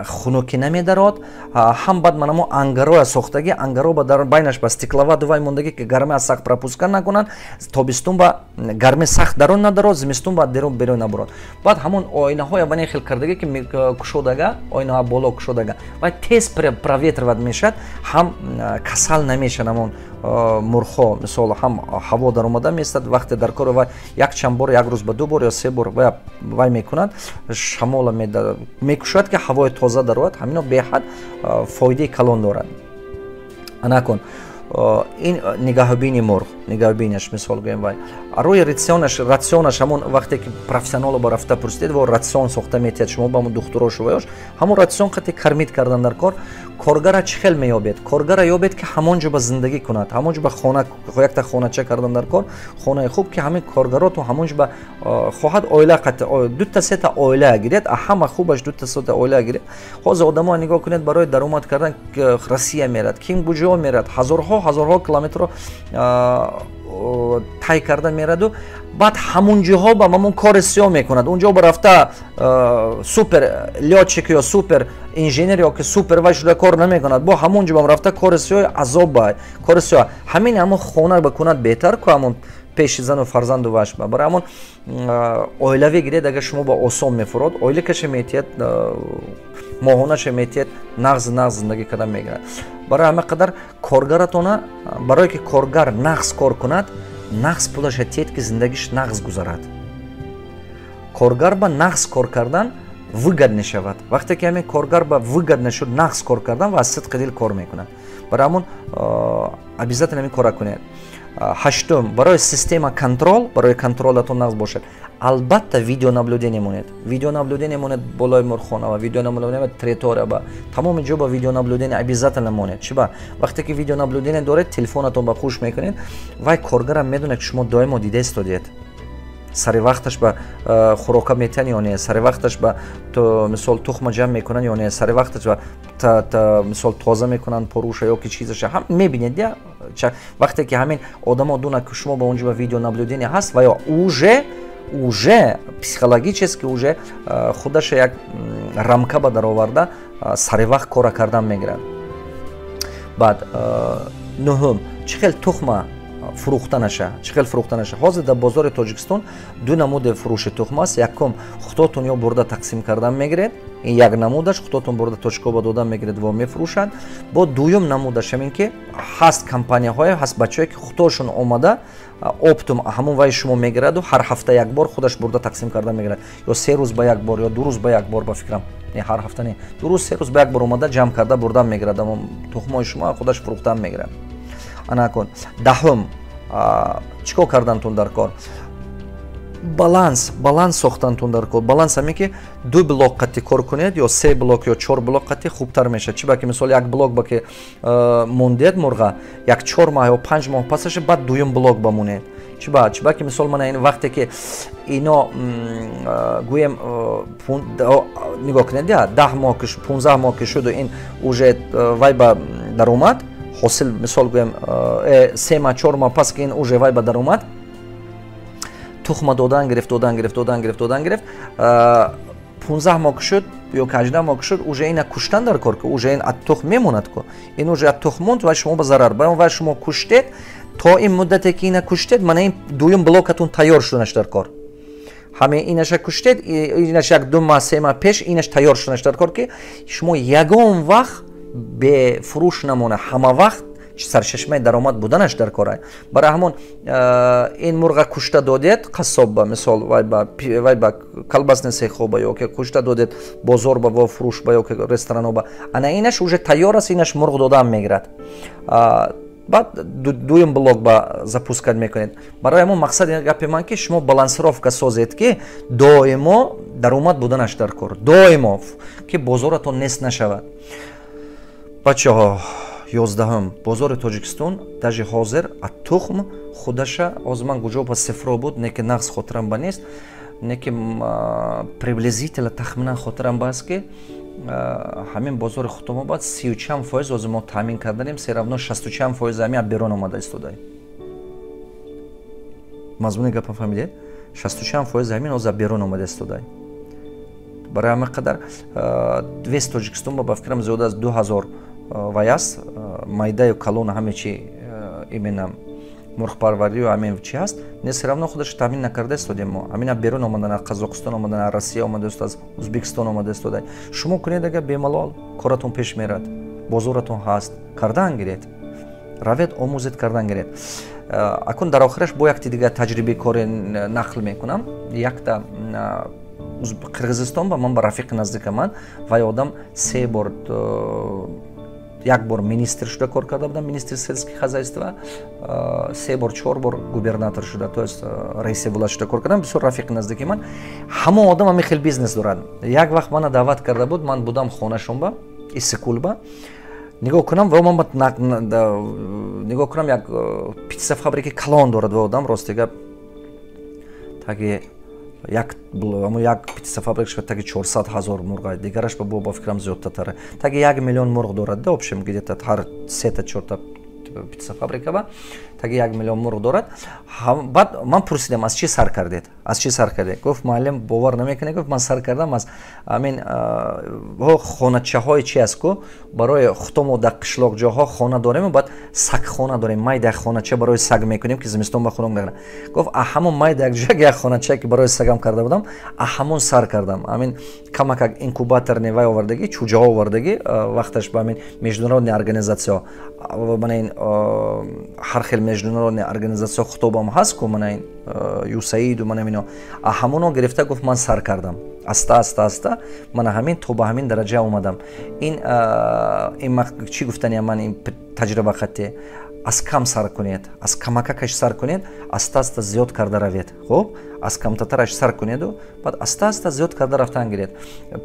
хунукӣ намедарод. Ҳам баъд манамо ангароя сохтагӣ, ангаро ба дар байнаш ба стекловата вай мондагӣ, ки гармӣ аз сахт пропускать накунанд. Тобистон ба гармӣ сахт дарун надарод, зимистон ба дерун берун набурод. Баъд ҳамон оинаҳоя ба хел кардагӣ, ки кушодага, оинаҳо боло кушодага, вай тез проветривать мешавад, ҳам касал намешавад ҳамон мурғҳо. Мисол, ҳам ҳаво даромада меистад. Вақте дар кор вай якчанд бор, як рӯз ба ду бор ё се бор вай мекунад, шамола мекушояд, ки ҳавои тоза дарояд. Ҳамино беҳад фоидаи калон дорад. Анакун ин нигаҳбини мурғ, нигаҳбинаш, мисол гӯем, вай рӯи рационаш, ҳамон вақте ки профессионало ба рафта пурсидед, во рацион сохта метиҳад шумо ба ҳамон духтурошу ваёш, ҳамон рацион қати кормить кардан дар кор. Коргара чӣ хел меёбед? Коргара ёбед, ки ҳамон ҷо ба зиндагӣ кунад, ҳамон ҷо ба хона, якта хонача кардан дар кор, хонаи хуб, ки ҳамин коргароту ҳамон ҷо ба хоҳад оила қати дута сета оила гиред, а ҳама хубаш дута сета оила гиред. Ҳозир одамо нигоҳ кунед, барои даромад кардан Россия мерад, ким куҷо мерад, ҳазорҳо ҳазорҳо километрро тай карда мераду, баъд ҳамун ҷоҳо ба ҳамон кори сиёҳ мекунад. Унҷо ба рафта супер лётчик ё супер инженер ё ки супер вай шуда кор намекунад, бо ҳамон ҷо бам рафта кори сиёҳ, азоб ба кори сиёҳ. Ҳамин ҳамон хона ба кунад беҳтар ку, ҳамон пеши зану фарзанду ваш ба. Барои ҳамон оилавӣ гиред, агар шумо ба осон мефурод, оилакаша метиҳед, моҳонаша метиҳед, нағз нағз зиндагӣ кардан мегирад. Барои ҳама қадар коргаратона, барое ки коргар нағз кор кунад, нағз пулаша тиҳед, ки зиндагиш нағз гузарад. Коргар ба нағз кор кардан выгодно шавад. Вақте ки ҳамин коргар ба выгодно шуд нағз кор кардан, ва аз сидқи дил кор мекунад. Барои ҳамон обязательно ҳамин кора кунед. Ҳаштум, барои система контроль, барои контролатон нағз бошад, албатта видеонаблюдение монед. Видеонаблюдение монед болои мурғхона ва видеонаблюдение территория ба тамоми ҷо ба видеонаблюдение обязательно монед. Чӣ ба? Вақте ки видеонаблюдение доред, телефонатон ба хуш мекунед, вай коргарам медонад, ки шумо доимо дида истодиед. Сари вақташ ба хӯрока метиҳанд ё не, сари вақташ ба, мисол, тухма ҷамъ мекунанд ё не, сари вақташ ба, мисол, тоза мекунанд поруша ё ки чизаша ҳам мебинед. Я вақте ки ҳамин одамо дунад, ки шумо ба онҷо ба видеонаблюдение ҳаст ва ё уже психологически уже худаша як рамка ба дароварда, сари вақт кора кардан мегирад. Баъд, нуҳум, чӣ хел тухма фурӯхта наша, чӣ хел фурӯхта наша? Ҳозир дар бозори Тоҷикистон ду намуди фурӯши тухм аст. Якум, худотон ё бурда тақсим кардан мегиред, ин як намудаш, худотон бурда точкоба додан мегиред ва мефурӯшанд. Бо дуюм намудаш ҳамин ки ҳаст компанияҳое, ҳаст бачаҳое, ки худошон омада оптом ҳамон вай шумо мегираду ҳар ҳафта як бор худаш бурда тақсим карда мегирад, ё 3 рӯз ба як бор, ё 2 рӯз ба як бор, ба фикрам, не, ҳар ҳафта не, 2 рӯз, 3 рӯз ба як бор омада, ҷамъ карда бурдан мегирад ҳамон тухмҳои шумо, худаш фурӯхтан мегирад. Ана кун, даҳум, чӣ кор кардантун дар кор? Баланс сохтантун дар кор. Баланс ҳаме ки ду блок қатӣ кор кунед, ё се блок, ё чор блок қатӣ хубтар мешавад. Чӣ ба ки, мисол, як блок ба ки мондед мурға, як 4 моҳ ё 5 моҳ пасаша, баъд дуюм блок ба монед. Чӣ ба ки, мисол, мана ин вақте ки ино, гӯем, нигоҳ кунед, 10 моҳ ки, 15 моҳ ки шуду, ин уже вай ба даромад ҳосил, мисол, гӯем, 3 моҳ, 4 моҳ пас ки ин уже вай ба даромад, тухма додан гирифт, додан гирифт, додан гирифт, додан гирифт, 15 моҳ ки шуд ё ки 18 моҳ ки шуд, уже ина куштан дар кор, ки уже ин аз тухм мемонад ку. Ин уже аз тухм монд ва шумо ба зарар ва шумо куштед. То ин муддате ки ина куштед, мана ин дуюм блокатон тайёр шуданаш дар кор. Ҳамин инаша куштед, инаш як 2 моҳ, 3 моҳ пеш инаш тайёр шуданаш дар кор, ки шумо ягон вақт бефурӯш намона, ҳама вақт сарчашмаи даромад буданаш дар кора. Барои ҳамон ин мурға кушта додед қассобба, мисол, вай ба колбасный цехоба, ё ки кушта додед бозорба во фурӯшба ё ки рестораноба, ана инаш уже тайёр аст, инаш мурғ додаам мегирад. Баъд дуюм блок ба запускать мекунед. Барои ҳамон мақсади гапи ман, ки шумо балансировка созед, ки доимо даромад буданаш дар кор, доимо ки бозоратон нест нашавад. Бачаҳо, 11-ҳум, бозори Тоҷикистон даже ҳозир а тухм худаша, ҳозир ман куҷо ба цифро буд, не ки нағз хотирам ба нест, не ки приблизительно, тахминан хотирам ба аст, ки ҳамин бозори худтомобад сию чанд фоиз ҳозир мо таъмин карданем, всё равно шасту чанд фоиз ҳамин аз берун омада истодаем. Мазмуни гапа фаҳмидед? Шасту чанд фоиз ҳамин ҳозир аз берун омада истодаем. Барои ҳамин қадар весь Тоҷикистон ба фикрам зиёда аз 2000 вай аст, майдаю калон, ҳаме чи, именно мурғпарварию ҳамин чи ҳаст, не, всё равно худаш таъмин накарда истодем мо. Ҳамина берун омадан, аз Қазоқистон омадан, аз Россия омада истода, аз Узбекистон омада истода. Шумо кунед, агар бемалол коратон пеш мерад, бозоратон ҳаст, кардан гиред, равед, омӯзед, кардан гиред. Акун дар охираш бо якти дигар таҷрибаи кори нақл мекунам. Якта Қирғизистон ба ман ба рафиқи наздика ман, вай одам се бор, як бор министр шуда кор карда будам, министри сельского хозяйства, се бор, чор бор губернатор шуда, то есть раиси вилоят шуда кор кардам. Бисёр рафиқи наздики ман. Ҳамон одам ҳамин хел бизнес дорад. Як вақт мана даъват карда буд, ман будам хонашонба, Иссиқкӯлба. Нигоҳ кунам ва ман нигоҳ кунам, як птицефабрики калон дорад ва одам, рости гап, таги як птицефабрикаш таги 400 000 мурға, дигараш ба фикрам зиёдтатара, таги 1 миллион мурғ дорад. Да, общем, где-то ҳар сета, чорта птицефабрика ба таги 1 миллион мурғ дорад. Баъд ман пурсидам: «Аз чӣ сар кардед, аз чӣ сар кардед?» Гуфт: «Муаллим, бовар намекунед», гуфт, «ман сар кардам аз амин хоначаҳои чи аст ку, барои худомо дар қишлоқҷоҳо хона дорем, баъд сагхона дорем, майда як хонача барои саг мекунем, ки зимистон ба хунук нагирад». Гуфт: «А ҳамон майда як ҷояк як хоначае, ки барои сагам карда будам, а ҳамон сар кардам. Амин камакак инкубаторный вай овардагӣ, чӯҷаҳо овардагӣ, вақташ ба амин международный организатсияҳо, мана ин ҳар хел международный организатсияҳо хутобам ҳаст ку, мана ин ЮСАИДу мана ино, а ҳамоно гирифта», гуфт, «ман сар кардам аста, аста, аста, мана ҳамин то ба ҳамин дараҷа омадам». Ин чӣ гуфтания ман ин таҷриба хатте? Аз кам сар кунед, аз камакакаш сар кунед, аста, аста зиёд карда равед. Хуб, аз камтатараш сар кунеду баъд аста, аста зиёд карда рафтан гиред.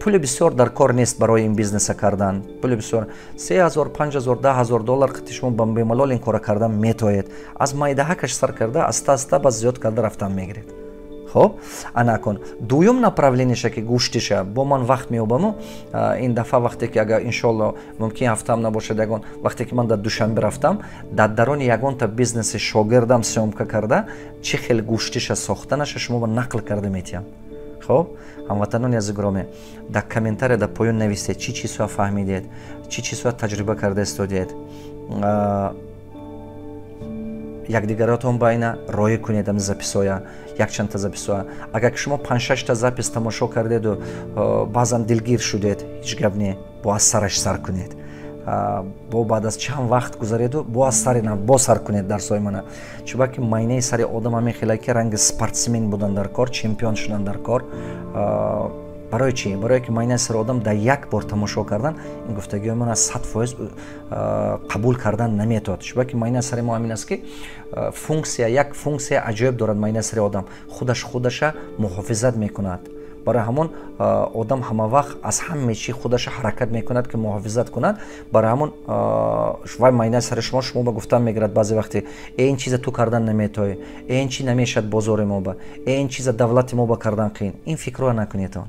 Пули бисёр дар кор нест барои ин бизнеса кардан. Пули бисёр, 3000, 5000, 10 000 доллар қити шумо ба бемалол ин кора кардан метоед. Аз майдаҳакаш сар карда, аста, аста ба зиёд карда рафтан мегиред. Хоб, ана акун дуюм направлениеша, ки гӯштиша бо ман вақт меёбаму ин дафъа, вақте ки агар, иншоалло, мумкин ҳафтаам набошад, ягон вақте ки ман дар Душанбе рафтам, дар дарони ягонта бизнеси шогирдам съёмка карда, чӣ хел гӯштиша сохтанаша шумо ба нақл карда метиҳам. Хоб, ҳамватанони азиз, гиромӣ, дар комментария дар поён нависед, чӣ чизҳоя фаҳмидед, чӣ чизҳоя таҷриба карда истодед. Якдигаротон байна роӣ кунед ами записоя, якчандта записоя. Агар ки шумо панҷшашта запись тамошо кардеду баъзан дилгир шудед, ҳеҷ гап не, бо аз сараш сар кунед. Бо баъд аз чанд вақт гузареду бо аз сари нав бо сар кунед дарсҳои мана. Чунки майнаи сари одам ҳамин хела, ки ранги спортсмен будан дар кор, чемпион шудан дар кор. Барои чӣ? Барое ки майнаи сари одам дар як бор тамошо кардан ин гуфтагиҳои ман аз 100% қабул кардан наметавад. Чунки майнаи сари мо ҳамин аст, ки функсия, як функсия аҷоиб дорад майнаи сари одам: худаш худаша муҳофизат мекунад. Барои ҳамон одам ҳама вақт аз ҳаме чӣ худаша ҳаракат мекунад, ки муҳофизат кунад. Барои ҳамон вай майнаи сари шумо ба гуфтан мегирад баъзе вақте: «Э, ин чиза ту кардан наметоӣ, э, ин чи намешавад бозори мо ба, э, ин чиза давлати мо ба кардан қиин». Ин фикрро накунедон.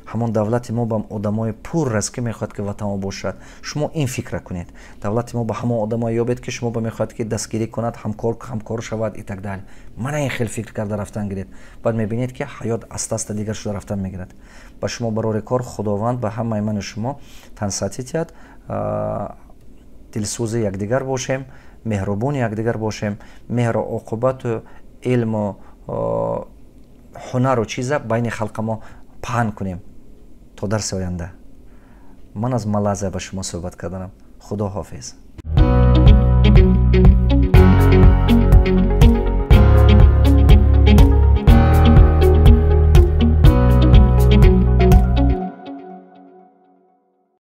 Ҳамон давлати мо ба одамои пур аст, ки мехоҳад, ки ватанмо бошад. Шумо ин фикра кунед: давлати мо ба ҳамон одамое ёбед, ки шумо ба мехоҳад, ки дастгирӣ кунад, ҳамкор шавад и так далее. Мана ин хел фикр карда рафтан гиред, баъд мебинед, ки ҳаёт аста аста дигар шуда рафтан мегирад. Ба шумо барори кор, Худованд ба ҳамаи ману шумо тансиҳатӣ диҳад. Дилсӯзи якдигар бошем, меҳрубони якдигар бошем, меҳру оқубату илму ҳунару чиза байни халқа мо паҳн кунем. То дарси оянда, ман аз Малайзия ба шумо суҳбат карданам. Худо ҳофиз.